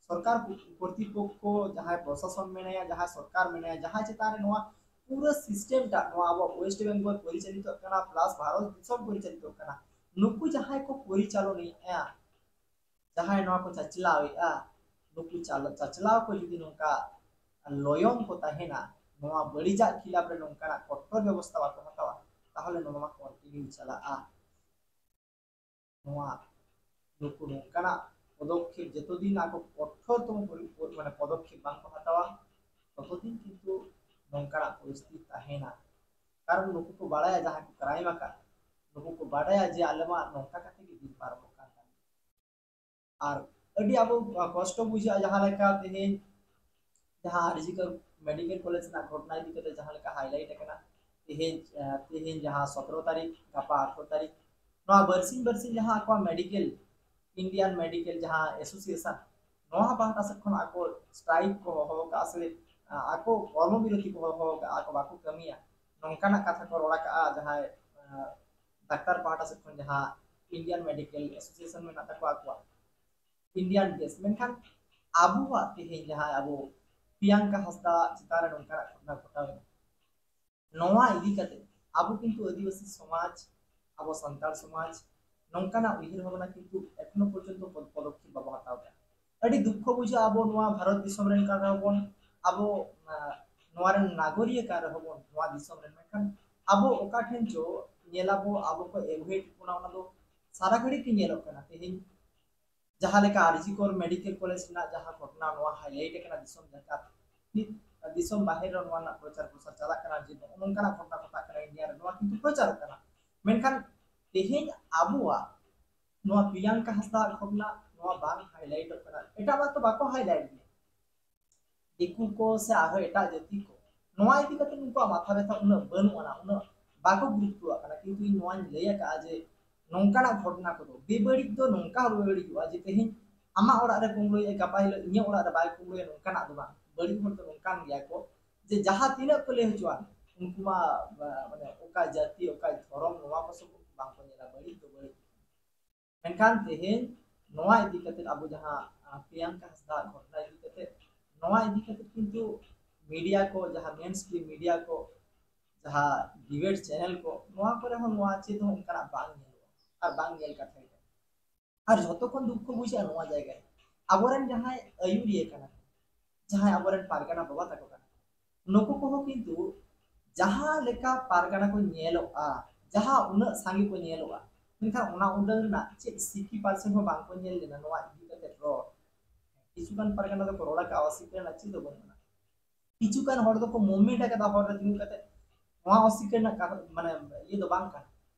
ᱥᱚᱨᱠᱟᱨ ᱠᱚᱨᱛᱤᱯᱚᱠᱠᱷᱚ, ᱡᱟᱦᱟᱸᱭ ᱯᱨᱚᱥᱟᱥᱚᱱ ᱢᱮᱱᱟᱭᱟ, ᱡᱟᱦᱟᱸᱭ ᱥᱚᱨᱠᱟᱨ ᱢᱮᱱᱟᱭᱟ, ᱡᱟᱦᱟᱸᱭ ᱪᱮᱛᱟᱱ ᱨᱮ ᱱᱚᱣᱟ ᱯᱩᱨᱟᱹ ᱥᱤᱥᱴᱮᱢ ᱴᱟᱜ, ᱱᱚᱣᱟ ᱟᱵᱚ ᱳᱭᱮᱥᱴ ᱵᱮᱝᱜᱚᱞ ᱯᱚᱨᱤᱪᱟᱞᱤᱛᱚᱜ ᱠᱟᱱᱟ, ᱯᱞᱟᱥ ᱵᱷᱟᱨᱚᱛ ᱫᱤᱥᱚᱢ ᱯᱚᱨᱤᱪᱟᱞᱤᱛᱚᱜ ᱠᱟᱱᱟ, ᱱᱩᱠᱩ ᱡᱟᱦᱟᱸᱭ ᱠᱚ ᱯᱚᱨᱤᱪᱟᱞᱚᱱᱤᱭᱮᱫᱼᱟ, ᱡᱟᱦᱟᱸᱭ ᱱᱚᱣᱟ ᱠᱚ ᱪᱟᱪᱞᱟᱣᱮᱫᱼᱟ, ᱱᱩᱠᱩ ᱪᱟᱞ-, ᱪᱟᱪᱞᱟᱣ ᱠᱚ ᱡᱩᱫᱤ ᱱᱚᱝᱠᱟ ᱞᱚᱭᱚᱝ ᱠᱚ ᱛᱟᱦᱮᱱᱟ, ᱱᱚᱣᱟ ᱵᱟᱹᱲᱤᱡᱟᱜ ᱠᱷᱤᱞᱟᱯ ᱨᱮ ᱱᱚᱝᱠᱟᱱᱟᱜ ᱠᱚᱴᱴᱚᱨ ᱵᱮᱵᱚᱥᱛᱷᱟ ᱵᱟᱠᱚ ᱦᱟᱛᱟᱣᱟ, ᱛᱟᱦᱚᱞᱮ ᱱᱚᱣᱟ ᱢᱟ ᱠᱚᱱᱴᱤᱱᱤᱭᱩ ᱪᱟᱞᱟᱜᱼᱟ᱾ ᱱᱚᱣᱟ ᱱᱩᱠᱩ ᱱᱚᱝᱠᱟᱱᱟᱜ ᱯᱚᱫᱚᱠᱷᱮᱯ ᱡᱚᱛᱚ ᱫᱤᱱ ᱟᱠᱚ ᱠᱚᱴᱴᱚᱨᱛᱚᱢᱚ ᱯᱚᱨᱤ-, ᱯᱚ-, ᱢᱟᱱᱮ ᱯᱚᱫᱚᱠᱷᱮᱯ ᱵᱟᱝ ᱠᱚ ᱦᱟᱛᱟᱣᱟ, ᱛᱚᱛᱚ ᱫᱤᱱ ᱠᱤᱱᱛᱩ ᱱᱚᱝᱠᱟᱱᱟᱜ ᱯᱚᱨᱤᱥᱛᱷᱤᱛᱤ ᱛᱟᱦᱮᱱᱟ᱾ ᱠᱟᱨᱚᱱ ᱱᱩᱠᱩ ᱠᱚ ᱵᱟᱲᱟᱭᱟ ᱡᱟᱦᱟᱸᱭ ᱠᱚ ᱠᱨᱟᱭᱤᱢ ᱟᱠᱟᱫ, ᱱᱩᱠᱩ ᱠᱚ ᱵᱟᱲᱟᱭᱟ ᱡᱮ ᱟᱞᱮ ᱢᱟ ᱱᱚᱝᱠᱟ ᱠᱟᱛᱮ ᱜᱮ ᱫᱤᱱ ᱯᱟᱨᱚᱢᱚᱜ ᱠᱟᱱ ᱛᱟᱞᱮᱭᱟ᱾ ᱟᱨ ᱟᱹᱰᱤ ᱟᱵᱚ ᱠᱚᱥᱴᱚ ᱵᱩᱡᱷᱟᱹᱜᱼᱟ, ᱡᱟᱦᱟᱸ ᱞᱮᱠᱟ ᱛᱮᱦᱮᱧ ᱡᱟᱦᱟᱸ ᱟᱨ ᱡᱤ ᱠᱚᱨ ᱢᱮᱰᱤᱠᱮᱞ ᱠᱚᱞᱮᱡᱽ ᱨᱮᱱᱟᱜ ᱜᱷᱚᱴᱚᱱᱟ ᱤᱫᱤ ᱠᱟᱛᱮ ᱡᱟᱦᱟᱸ ᱞᱮᱠᱟ ᱦᱟᱭᱞᱟᱭᱤᱴ ᱟᱠᱟᱱᱟ, ᱛᱮᱦᱮᱧ, ᱟᱸ, ᱛᱮᱦᱮᱧ ᱡᱟᱦᱟᱸ ᱥᱚᱛᱨᱚ ᱛᱟᱹᱨᱤᱠᱷ, ᱜᱟᱯᱟ ᱟᱴᱷᱨᱚ ᱛᱟᱹᱨᱤᱠᱷ, ᱱᱚᱣᱟ ᱵᱟᱨᱥᱤᱧ ᱵᱟᱨᱥᱤᱧ ᱡᱟᱦᱟᱸ ᱟᱠᱚᱣᱟᱜ ᱢᱮᱰᱤᱠᱮᱞ, ᱤᱱᱰᱤᱭᱟᱱ ᱢᱮᱰᱤᱠᱮᱞ ᱡᱟᱦᱟᱸ ᱮᱥᱳᱥᱤᱭᱮᱥᱚᱱ, ᱱᱚᱣᱟ ᱯᱟᱦᱴᱟ ᱥᱮᱫ ᱠᱷᱚᱱ ᱟᱠᱚ ᱥᱴᱨᱟᱭᱤᱠ ᱠᱚ ᱦᱚᱦᱚ ᱟᱠᱟᱫᱼᱟ ᱥᱮ, ᱟᱸ, ᱟᱠᱚ ᱠᱚᱨᱢᱚ ᱵᱤᱨᱚᱛᱤ ᱠᱚ ᱦᱚᱦᱚ ᱟᱠᱟᱫᱼᱟ, ᱟᱠᱚ ᱵᱟᱠᱚ ᱠᱟᱹᱢᱤᱭᱟ, ᱱᱚᱝᱠᱟᱱᱟᱜ ᱠᱟᱛᱷᱟ ᱠᱚ ᱨᱚᱲ ᱟᱠᱟᱫᱼᱟ ᱡᱟᱦᱟᱸᱭ, ᱟᱸ, ᱰᱟᱠᱛᱟᱨ ᱯᱟᱦᱴᱟ ᱥᱮᱫ ᱠᱷᱚᱱ ᱡᱟᱦᱟᱸ ᱤᱱᱰᱤᱭᱟᱱ ᱢᱮᱰᱤᱠᱮᱞ ᱮᱥᱳᱥᱤᱭᱮᱥᱚᱱ ᱢᱮᱱᱟᱜ ᱛᱟᱠᱚᱣᱟ ᱟᱠᱚᱣᱟᱜ, ᱤᱱᱰᱤᱭᱟᱱ ᱰᱮᱥᱠ᱾ ᱢᱮᱱᱠᱷᱟᱱ ᱟᱵᱚᱣᱟᱜ ᱛᱮᱦᱮᱧ ᱡᱟᱦᱟᱸᱭ ᱟᱵᱚ ᱯᱤᱭᱟᱝᱠᱟ ᱦᱟᱸᱥᱫᱟ ᱪᱮᱛᱟᱱ ᱨᱮ ᱱᱚᱝᱠᱟᱱᱟᱜ ᱜᱷᱚᱴᱚᱱᱟ ᱜᱷᱚᱴᱟᱣ ᱮᱱᱟ, ᱱᱚᱣᱟ ᱤᱫᱤ ᱠᱟᱛᱮ ᱟᱵᱚ ᱠᱤᱱᱛᱩ ᱟᱹᱫᱤᱵᱟᱹᱥᱤ ᱥᱚᱢᱟᱡᱽ, ᱟᱵᱚ ᱥᱟᱱᱛᱟᱲ ᱥᱚᱢᱟᱡᱽ ᱱᱚᱝᱠᱟᱱᱟᱜ ᱩᱭᱦᱟᱹᱨ ᱵᱷᱟᱵᱽᱱᱟ ᱠᱤᱱᱛᱩ ᱮᱠᱷᱚᱱᱳ ᱯᱚᱨᱡᱚᱱᱛᱚ ᱯᱚᱫ-, ᱯᱚᱫᱚᱠᱷᱮᱯ ᱵᱟᱵᱚ ᱦᱟᱛᱟᱣ ᱮᱫᱟ᱾ ᱟᱹᱰᱤ ᱫᱩᱠᱠᱷᱚ ᱵᱩᱡᱷᱟᱹᱜᱼᱟ, ᱟᱵᱚ ᱱᱚᱣᱟ ᱵᱷᱟᱨᱚᱛ ᱫᱤᱥᱚᱢ ᱨᱮᱱ ᱠᱟᱱ ᱨᱮᱦᱚᱸ ᱵᱚᱱ, ᱟᱵᱚ, ᱟᱸ, ᱱᱚᱣᱟ ᱨᱮᱱ ᱱᱟᱜᱚᱨᱤᱭᱟᱹ ᱠᱟᱱ ᱨᱮᱦᱚᱸ ᱵᱚᱱ, ᱱᱚᱣᱟ ᱫᱤᱥᱚᱢ ᱨᱮᱱ, ᱢᱮᱱᱠᱷᱟᱱ ᱟᱵᱚ ᱚᱠᱟ ᱴᱷᱮᱱ ᱪᱚ ᱧᱮᱞᱟᱵᱚ, ᱟᱵᱚ ᱠᱚ ᱮᱵᱷᱚᱭᱮᱰ ᱵᱚᱱᱟ, ᱚᱱᱟ ᱫᱚ ᱥᱟᱨᱟ ᱜᱷᱟᱹᱲᱤᱡ ᱜᱮ ᱧᱮᱞᱚᱜ ᱠᱟᱱᱟ᱾ ᱛᱮᱦᱮᱧ ᱡᱟᱦᱟᱸ ᱞᱮᱠᱟ ᱟᱨ ᱡᱤ ᱠᱚᱨ ᱢᱮᱰᱤᱠᱮᱞ ᱠᱚᱞᱮᱡᱽ ᱨᱮᱱᱟᱜ ᱡᱟᱦᱟᱸ ᱜᱷᱚᱴᱚᱱᱟ, ᱱᱚᱣᱟ ᱦᱟᱭᱞᱟᱭᱤᱴ ᱟᱠᱟᱱᱟ ᱫᱤᱥᱚᱢ ᱡᱟᱠᱟᱛ, ᱱᱤᱛ ᱫᱤᱥᱚᱢ ᱵᱟᱦᱮᱨ ᱨᱮ ᱱᱚᱣᱟ ᱨᱮᱱᱟᱜ ᱯᱨᱚᱪᱟᱨ ᱯᱨᱚᱥᱟᱨ ᱪᱟᱞᱟᱜ ᱠᱟᱱᱟ ᱡᱮ ᱱᱚᱜᱼᱚ ᱱᱚᱝᱠᱟᱱᱟᱜ ᱜᱷᱚᱴᱚᱱᱟ ᱜᱷᱚᱴᱟᱜ ᱠᱟᱱᱟ ᱤᱱᱰᱤᱭᱟ ᱨᱮ, ᱱᱚᱣᱟ ᱠᱤᱱᱛᱩ ᱯᱨᱚᱪᱟᱨᱚᱜ ᱠᱟᱱᱟ᱾ ᱢᱮᱱᱠᱷᱟᱱ ᱛᱮᱦᱮᱧ ᱟᱵᱚᱣᱟᱜ ᱱᱚᱣᱟ ᱯᱨᱤᱭᱟᱝᱠᱟ ᱦᱟᱸᱥᱫᱟ ᱜᱷᱚᱴᱚᱱᱟ ᱱᱚᱣᱟ ᱵᱟᱝ ᱦᱟᱭᱞᱟᱭᱤᱴᱚᱜ ᱠᱟᱱᱟ, ᱮᱴᱟᱜ ᱢᱟ ᱛᱚ ᱵᱟᱠᱚ ᱦᱟᱭᱞᱟᱭᱤᱴ ᱜᱮᱭᱟ᱾ ᱫᱤᱠᱩ ᱠᱚ ᱥᱮ ᱟᱨᱦᱚᱸ ᱮᱴᱟᱜ ᱡᱟᱹᱛᱤ ᱠᱚ, ᱱᱚᱣᱟ ᱤᱫᱤ ᱠᱟᱛᱮ ᱩᱱᱠᱩᱣᱟᱜ ᱢᱟᱛᱷᱟ ᱵᱮᱛᱷᱟ ᱩᱱᱟᱹᱜ ᱵᱟᱹᱱᱩᱜ ᱟᱱᱟ, ᱩᱱᱟᱹᱜ ᱵᱟᱠᱚ ᱜᱩᱨᱩᱛᱛᱚᱣᱟᱜ ᱠᱟᱱᱟ᱾ ᱠᱤᱱᱛᱩ ᱤᱧ ᱱᱚᱣᱟᱧ ᱞᱟᱹᱭ ᱟᱠᱟᱫᱼᱟ ᱡᱮ ᱱᱚᱝᱠᱟᱱᱟᱜ ᱜᱷᱚᱴᱚᱱᱟ ᱠᱚᱫᱚ, ᱵᱮᱵᱟᱹᱲᱤᱡ ᱫᱚ ᱱᱚᱝᱠᱟ ᱦᱚᱸ ᱵᱮᱵᱟᱹᱲᱤᱡᱚᱜᱼᱟ ᱡᱮ ᱛᱮᱦᱮᱧ ᱟᱢᱟᱜ ᱚᱲᱟᱜ ᱨᱮ ᱠᱩᱢᱵᱽᱲᱩᱭᱮᱫᱼᱟ, ᱜᱟᱯᱟ ᱦᱤᱞᱳᱜ ᱤᱧᱟᱹᱜ ᱚᱲᱟᱜ ᱨᱮ ᱵᱟᱭ ᱠᱩᱢᱵᱽᱲᱩᱭᱟ, ᱱᱚᱝᱠᱟᱱᱟᱜ ᱫᱚ ᱵᱟᱝ᱾ ᱵᱟᱹᱲᱤᱡ ᱦᱚᱲ ᱫᱚ ᱱᱚᱝᱠᱟᱱ ᱜᱮᱭᱟ ᱠᱚ ᱡᱮ ᱡᱟᱦᱟᱸ ᱛᱤᱱᱟᱹᱜ ᱠᱚ ᱞᱟᱹᱭ ᱦᱚᱪᱚᱣᱟᱱ, ᱩᱱᱠᱩ ᱢᱟ, ᱢᱟᱱᱮ, ᱚᱠᱟ ᱡᱟᱹᱛᱤ, ᱚᱠᱟ ᱫᱷᱚᱨᱚᱢ, ᱱᱚᱣᱟ ᱠᱚ ᱥᱚᱵ ᱵᱟᱝᱠᱚ ᱧᱮᱞᱟ, ᱵᱟᱹᱲᱤᱡ ᱫᱚ ᱵᱟᱹᱲᱤᱡ᱾ ᱢᱮᱱᱠᱷᱟᱱ ᱛᱮᱦᱮᱧ ᱱᱚᱣᱟ ᱤᱫᱤ ᱠᱟᱛᱮ ᱟᱵᱚ ᱡᱟᱦᱟᱸ, ᱟᱸ, ᱯᱨᱤᱭᱟᱝᱠᱟ ᱦᱟᱸᱥᱫᱟ ᱜᱷᱚᱴᱚᱱᱟ ᱤᱫᱤ ᱠᱟᱛᱮ, ᱱᱚᱣᱟ ᱤᱫᱤ ᱠᱟᱛᱮ ᱠᱤᱱᱛᱩ ᱢᱤᱰᱤᱭᱟ ᱠᱚ, ᱡᱟᱦᱟᱸ ᱢᱮᱱ ᱥᱴᱨᱤᱢ ᱢᱤᱰᱤᱭᱟ ᱠᱚ, ᱡᱟᱦᱟᱸ ᱰᱤᱵᱮᱴ ᱪᱮᱱᱮᱞ ᱠᱚ, ᱱᱚᱣᱟ ᱠᱚᱨᱮ ᱦᱚᱸ ᱱᱚᱣᱟ ᱪᱮᱫ ᱦᱚᱸ ᱚᱱᱠᱟᱱᱟᱜ ᱵᱟᱝ ᱧᱮᱞᱚᱜᱼᱟ ᱟᱨ ᱵᱟᱝ ᱧᱮᱞ ᱠᱟᱛᱷᱟ ᱜᱮ᱾ ᱟᱨ ᱡᱷᱚᱛᱚ ᱠᱷᱚᱱ ᱫᱩᱠ ᱠᱚ ᱵᱩᱡᱷᱟᱹᱜᱼᱟ ᱱᱚᱣᱟ ᱡᱟᱭᱜᱟ ᱨᱮ, ᱟᱵᱚᱨᱮᱱ ᱡᱟᱦᱟᱸᱭ ᱟᱹᱭᱩᱨᱤᱭᱟᱹ ᱠᱟᱱᱟ ᱠᱚ, ᱡᱟᱦᱟᱸᱭ ᱟᱵᱚᱨᱮᱱ ᱯᱟᱨᱜᱟᱱᱟ ᱵᱟᱵᱟ ᱛᱟᱠᱚ ᱠᱟᱱᱟ, ᱱᱩᱠᱩ ᱠᱚᱦᱚᱸ ᱠᱤᱱᱛᱩ ᱡᱟᱦᱟᱸ ᱞᱮᱠᱟ ᱯᱟᱨᱜᱟᱱᱟ ᱠᱚ ᱧᱮᱞᱚᱜᱼᱟ, ᱡᱟᱦᱟᱸ ᱩᱱᱟᱹᱜ ᱥᱟᱸᱜᱮ ᱠᱚ ᱧᱮᱞᱚᱜᱼᱟ, ᱢᱮᱱᱠᱷᱟᱱ ᱚᱱᱟ ᱩᱰᱟᱹᱝ ᱨᱮᱱᱟᱜ ᱪᱮᱫ ᱥᱤᱠᱤ ᱯᱟᱨᱥᱮᱱᱴ ᱦᱚᱸ ᱵᱟᱝ ᱠᱚ ᱧᱮᱞ ᱞᱮᱱᱟ ᱱᱚᱣᱟ ᱤᱫᱤ ᱠᱟᱛᱮ ᱨᱚᱲ᱾ ᱠᱤᱪᱷᱩᱜᱟᱱ ᱯᱟᱨᱜᱟᱱᱟ ᱫᱚᱠᱚ ᱨᱚᱲ ᱟᱠᱟᱫᱼᱟ, ᱚᱥᱤᱠᱟᱹᱨ ᱨᱮᱱᱟᱜ ᱪᱮᱫ ᱦᱚᱸ ᱵᱟᱹᱱᱩᱜᱼᱟ᱾ ᱠᱤᱪᱷᱩᱜᱟᱱ ᱦᱚᱲ ᱫᱚᱠᱚ ᱢᱩᱵᱷᱢᱮᱱᱴ ᱟᱠᱟᱫᱟ ᱦᱚᱨ ᱨᱮ ᱛᱤᱸᱜᱩ ᱠᱟᱛᱮ, ᱱᱚᱣᱟ ᱚᱥᱤᱠᱟᱹᱨ ᱨᱮᱱᱟᱜ ᱠᱟᱛᱷᱟ, ᱢᱟᱱᱮ, ᱤᱭᱟᱹ ᱫᱚ ᱵᱟᱝ ᱠᱟᱱᱟ᱾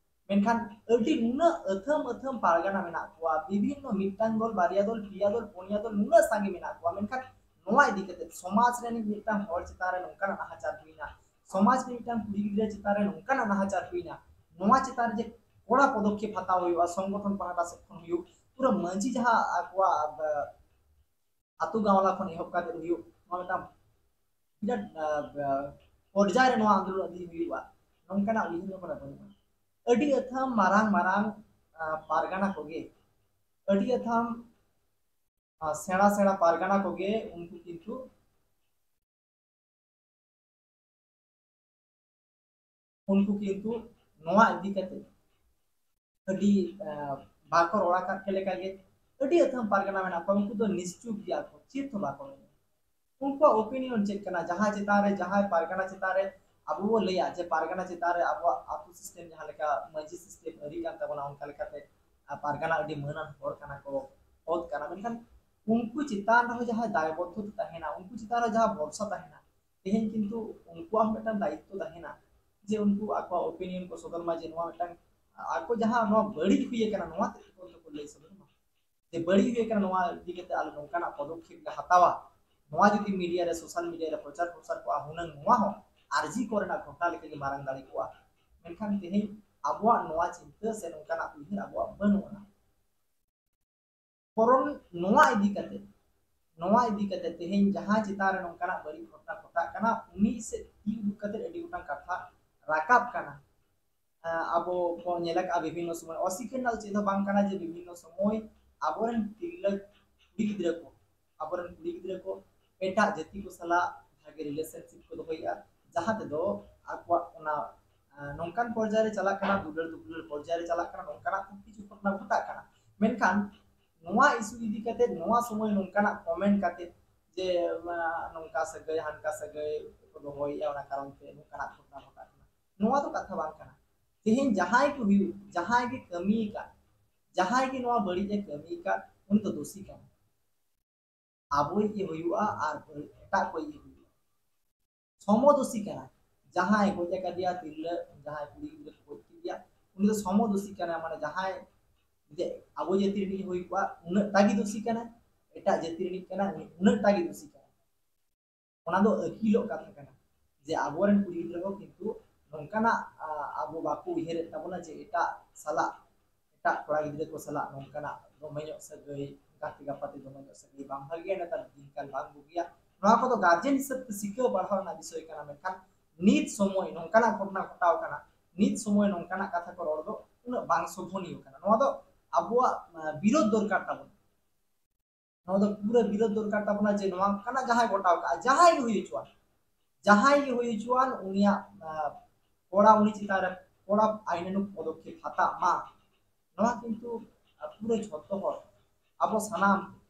ᱢᱮᱱᱠᱷᱟᱱ ᱟᱹᱰᱤ ᱱᱩᱱᱟᱹᱜ ᱟᱹᱛᱷᱟᱹᱢ ᱟᱹᱛᱷᱟᱹᱢ ᱯᱟᱨᱜᱟᱱᱟ ᱢᱮᱱᱟᱜ ᱠᱚᱣᱟ, ᱵᱤᱵᱷᱤᱱᱱᱚ ᱢᱤᱫᱴᱟᱝ ᱫᱚᱞ, ᱵᱟᱨᱭᱟ ᱫᱚᱞ, ᱯᱮᱭᱟ ᱫᱚᱞ, ᱯᱩᱱᱭᱟ ᱫᱚᱞ, ᱱᱩᱱᱟᱹᱜ ᱥᱟᱸᱜᱮ ᱢᱮᱱᱟᱜ ᱠᱚᱣᱟ, ᱢᱮᱱᱠᱷᱟᱱ ᱱᱚᱣᱟ ᱤᱫᱤ ᱠᱟᱛᱮ ᱥᱚᱢᱟᱡᱽ ᱨᱮᱱᱤᱡ ᱢᱤᱫᱴᱟᱝ ᱦᱚᱲ ᱪᱮᱛᱟᱱ ᱨᱮ ᱱᱚᱝᱠᱟᱱᱟᱜ ᱱᱟᱦᱟᱪᱟᱨ ᱦᱩᱭᱱᱟ, ᱥᱚᱢᱟᱡᱽ ᱨᱮ ᱢᱤᱫᱴᱟᱝ ᱠᱩᱲᱤ ᱜᱤᱫᱽᱨᱟᱹ ᱪᱮᱛᱟᱱ ᱨᱮ ᱱᱚᱝᱠᱟᱱᱟᱜ ᱱᱟᱦᱟᱪᱟᱨ ᱦᱩᱭᱱᱟ, ᱱᱚᱣᱟ ᱪᱮᱛᱟᱱ ᱨᱮ ᱡᱮ ᱠᱚᱲᱟ ᱯᱚᱫᱚᱠᱷᱮᱯ ᱦᱟᱛᱟᱣ ᱦᱩᱭᱩᱜᱼᱟ, ᱥᱚᱝᱜᱚᱴᱷᱚᱱ ᱯᱟᱦᱴᱟ ᱥᱮᱫ ᱠᱷᱚᱱ ᱦᱩᱭᱩᱜ, ᱯᱩᱨᱟᱹ ᱢᱟᱹᱡᱷᱤ ᱡᱟᱦᱟᱸ ᱟᱠᱚᱣᱟᱜ, ᱟ, ᱟᱹᱛᱩ ᱜᱟᱶᱞᱟ ᱠᱷᱚᱱ ᱮᱦᱚᱵ ᱠᱟᱛᱮ ᱦᱩᱭᱩᱜ, ᱱᱚᱣᱟ ᱢᱤᱫᱴᱟᱝ ᱵᱤᱨᱟᱴ, ᱟ, ᱟ, ᱯᱚᱨᱡᱟᱭ ᱨᱮ ᱱᱚᱣᱟ ᱟᱱᱫᱳᱞᱚᱱ ᱤᱫᱤ ᱦᱩᱭᱩᱜᱼᱟ, ᱱᱚᱝᱠᱟᱱᱟᱜ ᱩᱭᱦᱟᱹᱨ ᱵᱷᱟᱵᱽᱱᱟ ᱵᱟᱹᱱᱩᱜᱼᱟ᱾ ᱟᱹᱰᱤ ᱟᱹᱛᱷᱟᱹᱢ ᱢᱟᱨᱟᱝ ᱢᱟᱨᱟᱝ, ᱟ, ᱯᱟᱨᱜᱟᱱᱟ ᱠᱚᱜᱮ, ᱟᱹᱰᱤ ᱟᱹᱛᱷᱟᱹᱢ, ᱟ, ᱥᱮᱬᱟ ᱥᱮᱬᱟ ᱯᱟᱨᱜᱟᱱᱟ ᱠᱚᱜᱮ ᱩᱱᱠᱩ ᱠᱤᱱᱛᱩ ᱩᱱᱠᱩ ᱠᱤᱱᱛᱩ ᱱᱚᱣᱟ ᱤᱫᱤ ᱠᱟᱛᱮ ᱟᱹᱰᱤ, ᱟ, ᱵᱟᱠᱚ ᱨᱚᱲ ᱟᱠᱟᱫ ᱠᱚ ᱞᱮᱠᱟᱜᱮ᱾ ᱟᱹᱰᱤ ᱟᱹᱛᱷᱟᱹᱢ ᱯᱟᱨᱜᱟᱱᱟ ᱢᱮᱱᱟᱜ ᱠᱚᱣᱟ, ᱩᱱᱠᱩ ᱫᱚ ᱱᱤᱥᱪᱩᱯ ᱜᱮᱭᱟ ᱠᱚ, ᱪᱮᱫ ᱦᱚᱸ ᱵᱟᱠᱚ ᱢᱮᱱᱟ᱾ ᱩᱱᱠᱩᱣᱟᱜ ᱳᱯᱤᱱᱤᱭᱚᱱ ᱪᱮᱫ ᱠᱟᱱᱟ, ᱡᱟᱦᱟᱸ ᱪᱮᱛᱟᱱ ᱨᱮ, ᱡᱟᱦᱟᱸᱭ ᱯᱟᱨᱜᱟᱱᱟ ᱪᱮᱛᱟᱱ ᱨᱮ ᱟᱵᱚ ᱵᱚ ᱞᱟᱹᱭᱟ ᱡᱮ ᱯᱟᱨᱜᱟᱱᱟ ᱪᱮᱛᱟᱱ ᱨᱮ ᱟᱵᱚᱣᱟᱜ ᱟᱹᱛᱩ ᱥᱤᱥᱴᱮᱢ ᱡᱟᱦᱟᱸ ᱞᱮᱠᱟ ᱢᱟᱹᱡᱷᱤ ᱥᱤᱥᱴᱮᱢ ᱟᱹᱨᱤ ᱠᱟᱱ ᱛᱟᱵᱚᱱᱟ, ᱚᱱᱠᱟ ᱞᱮᱠᱟᱛᱮ, ᱟ, ᱯᱟᱨᱜᱟᱱᱟ ᱟᱹᱰᱤ ᱢᱟᱹᱱᱟᱱ ᱦᱚᱲ ᱠᱟᱱᱟ ᱠᱚ, ᱯᱚᱫ ᱠᱟᱱᱟ, ᱢᱮᱱᱠᱷᱟᱱ ᱩᱱᱠᱩ ᱪᱮᱛᱟᱱ ᱨᱮᱦᱚᱸ ᱡᱟᱦᱟᱸ ᱫᱟᱭᱵᱚᱫᱽᱫᱷᱚᱛᱟ ᱛᱟᱦᱮᱱᱟ, ᱩᱱᱠᱩ ᱪᱮᱛᱟᱱ ᱨᱮ ᱡᱟᱦᱟᱸ ᱵᱷᱚᱨᱥᱟ ᱛᱟᱦᱮᱱᱟ, ᱛᱮᱦᱮᱧ ᱠᱤᱱᱛᱩ ᱩᱱᱠᱩᱣᱟᱜ ᱦᱚᱸ ᱢᱤᱫᱴᱟᱝ ᱫᱟᱭᱤᱛᱛᱚ ᱛᱟᱦᱮᱱᱟ ᱡᱮ ᱩᱱᱠᱩ ᱟᱠᱚᱣᱟᱜ ᱳᱯᱤᱱᱤᱭᱚᱱ ᱠᱚ ᱥᱚᱫᱚᱨ ᱢᱟ, ᱡᱮ ᱱᱚᱣᱟ ᱢᱤᱫᱴᱟᱝ ᱟᱠᱚ ᱡᱟᱦᱟᱸ ᱱᱚᱣᱟ ᱵᱟᱹᱲᱤᱡ ᱦᱩᱭ ᱟᱠᱟᱱᱟ, ᱱᱚᱣᱟ ᱛᱮᱫ ᱠᱚ ᱞᱟᱹᱭ ᱥᱚᱫᱚᱨ ᱢᱟ ᱡᱮ ᱵᱟᱹᱲᱤᱡ ᱦᱩᱭ ᱟᱠᱟᱱᱟ, ᱱᱚᱣᱟ ᱤᱫᱤ ᱠᱟᱛᱮ ᱟᱞᱮ ᱱᱚᱝᱠᱟᱱᱟᱜ ᱯᱚᱫᱚᱠᱷᱮᱯ ᱞᱮ ᱦᱟᱛᱟᱣᱟ, ᱱᱚᱣᱟ ᱡᱩᱫᱤ ᱢᱤᱰᱤᱭᱟ ᱨᱮ, ᱥᱳᱥᱟᱞ ᱢᱤᱰᱤᱭᱟ ᱨᱮ ᱯᱨᱚᱪᱟᱨ ᱯᱨᱚᱥᱟᱨ ᱠᱚᱜᱼᱟ, ᱦᱩᱱᱟᱹᱝ ᱱᱚᱣᱟ ᱦᱚᱸ ᱟᱨᱡᱤ ᱠᱚᱨᱮᱱᱟᱜ ᱜᱷᱚᱴᱱᱟ ᱞᱮᱠᱟᱜᱮ ᱢᱟᱨᱟᱝ ᱫᱟᱲᱮ ᱠᱚᱜᱼᱟ᱾ ᱢᱮᱱᱠᱷᱟᱱ ᱛᱮᱦᱮᱧ ᱟᱵᱚᱣᱟᱜ ᱱᱚᱣᱟ ᱪᱤᱱᱛᱟᱹ ᱥᱮ ᱱᱚᱝᱠᱟᱱᱟᱜ ᱩᱭᱦᱟᱹᱨ ᱟᱵᱚᱣᱟᱜ ᱵᱟᱹᱱᱩᱜ ᱟᱱᱟ᱾ ᱠᱟᱨᱚᱱ ᱱᱚᱣᱟ ᱤᱫᱤ ᱠᱟᱛᱮ, ᱱᱚᱣᱟ ᱤᱫᱤ ᱠᱟᱛᱮ ᱛᱮᱦᱮᱧ ᱡᱟᱦᱟᱸ ᱪᱮᱛᱟᱱ ᱨᱮ ᱱᱚᱝᱠᱟᱱᱟᱜ ᱵᱟᱹᱲᱤᱡ ᱜᱷᱚᱴᱱᱟ ᱜᱷᱚᱴᱟᱜ ᱠᱟᱱᱟ, ᱩᱱᱤ ᱥᱮᱫ ᱛᱤ ᱩᱰᱩᱠ ᱠᱟᱛᱮ ᱟᱹᱰᱤ ᱜᱚᱴᱟᱝ ᱠᱟᱛᱷᱟ ᱨᱟᱠᱟᱵ ᱠᱟᱱᱟ᱾ ᱟᱵᱚ ᱵᱚᱱ ᱧᱮᱞ ᱟᱠᱟᱫᱼᱟ ᱵᱤᱵᱷᱤᱱᱱᱚ ᱥᱚᱢᱚᱭ, ᱚᱥᱤᱠᱟᱹᱨ ᱨᱮᱱᱟᱜ ᱪᱮᱫ ᱦᱚᱸ ᱵᱟᱝ ᱠᱟᱱᱟ ᱡᱮ ᱵᱤᱵᱷᱤᱱᱱᱚ ᱥᱚᱢᱚᱭ ᱟᱵᱚᱨᱮᱱ ᱛᱤᱨᱞᱟᱹ ᱠᱩᱲᱤ ᱜᱤᱫᱽᱨᱟᱹ ᱠᱚ, ᱟᱵᱚᱨᱮᱱ ᱠᱩᱲᱤ ᱜᱤᱫᱽᱨᱟᱹ ᱠᱚ ᱮᱴᱟᱜ ᱡᱟᱹᱛᱤ ᱠᱚ ᱥᱟᱞᱟᱜ ᱵᱷᱟᱜᱮ ᱨᱤᱞᱮᱥᱚᱱᱥᱤᱯ ᱠᱚ ᱫᱚᱦᱚᱭᱮᱫᱼᱟ, ᱡᱟᱦᱟᱸ ᱛᱮᱫᱚ ᱟᱠᱚᱣᱟᱜ ᱚᱱᱟ ᱱᱚᱝᱠᱟᱱ ᱯᱚᱨᱡᱟᱭ ᱨᱮ ᱪᱟᱞᱟᱜ ᱠᱟᱱᱟ, ᱫᱩᱞᱟᱹᱲ ᱫᱩᱯᱞᱟᱹᱲ ᱯᱚᱨᱡᱟᱭ ᱨᱮ ᱪᱟᱞᱟᱜ ᱠᱟᱱᱟ, ᱱᱚᱝᱠᱟᱱᱟᱜ ᱠᱚ ᱠᱤᱪᱷᱩ ᱜᱷᱚᱴᱚᱱᱟ ᱜᱷᱚᱴᱟᱜ ᱠᱟᱱᱟ᱾ ᱢᱮᱱᱠᱷᱟᱱ ᱱᱚᱣᱟ ᱤᱥᱩ ᱤᱫᱤ ᱠᱟᱛᱮ ᱱᱚᱣᱟ ᱥᱚᱢᱚᱭ ᱱᱚᱝᱠᱟᱱᱟᱜ ᱠᱚᱢᱮᱱᱴ ᱠᱟᱛᱮ ᱡᱮ ᱱᱚᱝᱠᱟ ᱥᱟᱹᱜᱟᱹᱭ ᱦᱟᱱᱠᱟ ᱥᱟᱹᱜᱟᱹᱭ ᱠᱚ ᱫᱚᱦᱚᱭᱮᱫᱼᱟ, ᱚᱱᱟ ᱠᱟᱨᱚᱱ ᱛᱮ ᱱᱚᱝᱠᱟᱱᱟᱜ ᱜᱷᱚᱴᱚᱱᱟ ᱜᱷᱚᱴᱟᱜ ᱠᱟᱱᱟ, ᱱᱚᱣᱟ ᱫᱚ ᱠᱟᱛᱷᱟ ᱵᱟᱝ ᱠᱟᱱᱟ᱾ ᱛᱮᱦᱮᱧ ᱡᱟᱦᱟᱸᱭ ᱜᱮ ᱦᱩᱭᱩᱜ, ᱡᱟᱦᱟᱸᱭ ᱜᱮ ᱠᱟᱹᱢᱤ ᱟᱠᱟᱫ, ᱡᱟᱦᱟᱸᱭ ᱜᱮ ᱱᱚᱣᱟ ᱵᱟᱹᱲᱤᱡ ᱮ ᱠᱟᱹᱢᱤ ᱟᱠᱟᱫ, ᱩᱱᱤ ᱫᱚ ᱫᱳᱥᱤ ᱠᱟᱱᱟ᱾ ᱟᱵᱚᱭᱤᱡ ᱜᱮ ᱦᱩᱭᱩᱜᱼᱟ ᱟᱨ ᱮᱴᱟᱜ ᱠᱚᱭᱤᱡ ᱜᱮ ᱦᱩᱭᱩᱜᱼᱟ᱾ ᱥᱚᱢᱚᱫᱳᱥᱤ ᱠᱟᱱᱟ᱾ ᱡᱟᱦᱟᱸᱭ ᱜᱚᱡ ᱟᱠᱟᱫᱮᱭᱟ ᱛᱤᱨᱞᱟᱹ, ᱡᱟᱦᱟᱸᱭ ᱠᱩᱲᱤ ᱜᱤᱫᱽᱨᱟᱹ ᱠᱚ ᱜᱚᱡ ᱠᱮᱫᱮᱭᱟ, ᱩᱱᱤ ᱫᱚ ᱥᱚᱢᱚᱫᱳᱥᱤ ᱠᱟᱱᱟ᱾ ᱢᱟᱱᱮ ᱡᱟᱦᱟᱸᱭ ᱡᱮ ᱟᱵᱚ ᱡᱟᱹᱛᱤ ᱨᱤᱱᱤᱡ ᱦᱩᱭ ᱠᱚᱜᱼᱟ, ᱩᱱᱟᱹᱜ ᱴᱟ ᱜᱮ ᱫᱳᱥᱤ ᱠᱟᱱᱟ, ᱮᱴᱟᱜ ᱡᱟᱹᱛᱤ ᱨᱤᱱᱤᱡ ᱠᱟᱱᱟ, ᱩᱱᱤ ᱩᱱᱟᱹᱜ ᱴᱟ ᱜᱮ ᱫᱳᱥᱤ ᱠᱟᱱᱟ᱾ ᱚᱱᱟ ᱫᱚ ᱟᱹᱠᱤᱞᱚᱜ ᱠᱟᱛᱷᱟ ᱠᱟᱱᱟ ᱡᱮ ᱟᱵᱚᱨᱮᱱ ᱠᱩᱲᱤ ᱜᱤᱫᱽᱨᱟᱹ ᱦᱚᱸ ᱠᱤᱱᱛᱩ ᱱᱚᱝᱠᱟᱱᱟᱜ ᱟᱵᱚ ᱵᱟᱠᱚ ᱩᱭᱦᱟᱹᱨᱮᱫ ᱛᱟᱵᱚᱱᱟ ᱡᱮ ᱮᱴᱟᱜ ᱥᱟᱞᱟᱜ, ᱮᱴᱟᱜ ᱠᱚᱲᱟ ᱜᱤᱫᱽᱨᱟᱹ ᱠᱚ ᱥᱟᱞᱟᱜ ᱱᱚᱝᱠᱟᱱᱟᱜ ᱫᱚᱢᱮ ᱧᱚᱜ ᱥᱟᱹᱜᱟᱹᱭ, ᱜᱟᱛᱮ ᱜᱟᱯᱟᱛᱮ ᱫᱚᱢᱮ ᱧᱚᱜ ᱥᱟᱹᱜᱟᱹᱭ ᱵᱟᱝ ᱵᱷᱟᱜᱮᱭᱟ, ᱱᱮᱛᱟᱨ ᱫᱤᱱᱠᱟᱞ ᱵᱟᱝ ᱵᱩᱜᱤᱭᱟ᱾ ᱱᱚᱣᱟ ᱠᱚᱫᱚ ᱜᱟᱨᱡᱮᱱ ᱦᱤᱥᱟᱹᱵ ᱛᱮ ᱥᱤᱠᱷᱟᱹᱣ ᱯᱟᱲᱦᱟᱣ ᱨᱮᱱᱟᱜ ᱵᱤᱥᱚᱭ ᱠᱟᱱᱟ, ᱢᱮᱱᱠᱷᱟᱱ ᱱᱤᱛ ᱥᱚᱢᱚᱭ ᱱᱚᱝᱠᱟᱱᱟᱜ ᱜᱷᱚᱴᱚᱱᱟ ᱜᱷᱚᱴᱟᱣ ᱠᱟᱱᱟ, ᱱᱤᱛ ᱥᱚᱢᱚᱭ ᱱᱚᱝᱠᱟᱱᱟᱜ ᱠᱟᱛᱷᱟ ᱠᱚ ᱨᱚᱲ ᱫᱚ ᱩᱱᱟᱹᱜ ᱵᱟᱝ ᱥᱳᱵᱷᱚᱱᱤᱭᱚ ᱠᱟᱱᱟ᱾ ᱱᱚᱣᱟ ᱫᱚ ᱟᱵᱚᱣᱟᱜ ᱵᱤᱨᱳᱫᱷ ᱫᱚᱨᱠᱟᱨ ᱛᱟᱵᱚᱱ᱾ ᱱᱚᱣᱟ ᱫᱚ ᱯᱩᱨᱟᱹ ᱵᱤᱨᱳᱫᱷ ᱫᱚᱨᱠᱟᱨ ᱛᱟᱵᱚᱱᱟ ᱡᱮ ᱱᱚᱣᱟ ᱠᱟᱱᱟ ᱡᱟᱦᱟᱸᱭ ᱜᱷᱚᱴᱟᱣ ᱠᱟᱜᱼᱟ, ᱡᱟᱦᱟᱸᱭ ᱜᱮ ᱦᱩᱭ ᱦᱚᱪᱚᱣᱟᱱ, ᱡᱟᱦᱟᱸᱭ ᱜᱮ ᱦᱩᱭ ᱦᱚᱪᱚᱣᱟᱱ, ᱩᱱᱤᱭᱟᱜ ᱠᱚᱲᱟ ᱩᱱᱤ ᱪᱮᱛᱟᱱ ᱨᱮ ᱠᱚᱲᱟ ᱟᱭᱤᱱᱟᱱᱩᱜ ᱯᱚᱫᱚᱠᱷᱮᱯ ᱦᱟᱛᱟᱜ ᱢᱟ᱾ ᱱᱚᱣᱟ ᱠᱤᱱᱛᱩ ᱯᱩᱨᱟᱹ ᱡᱷᱚᱛᱚ ᱦᱚᱲ, ᱟᱵᱚ ᱥᱟᱱᱟᱢ,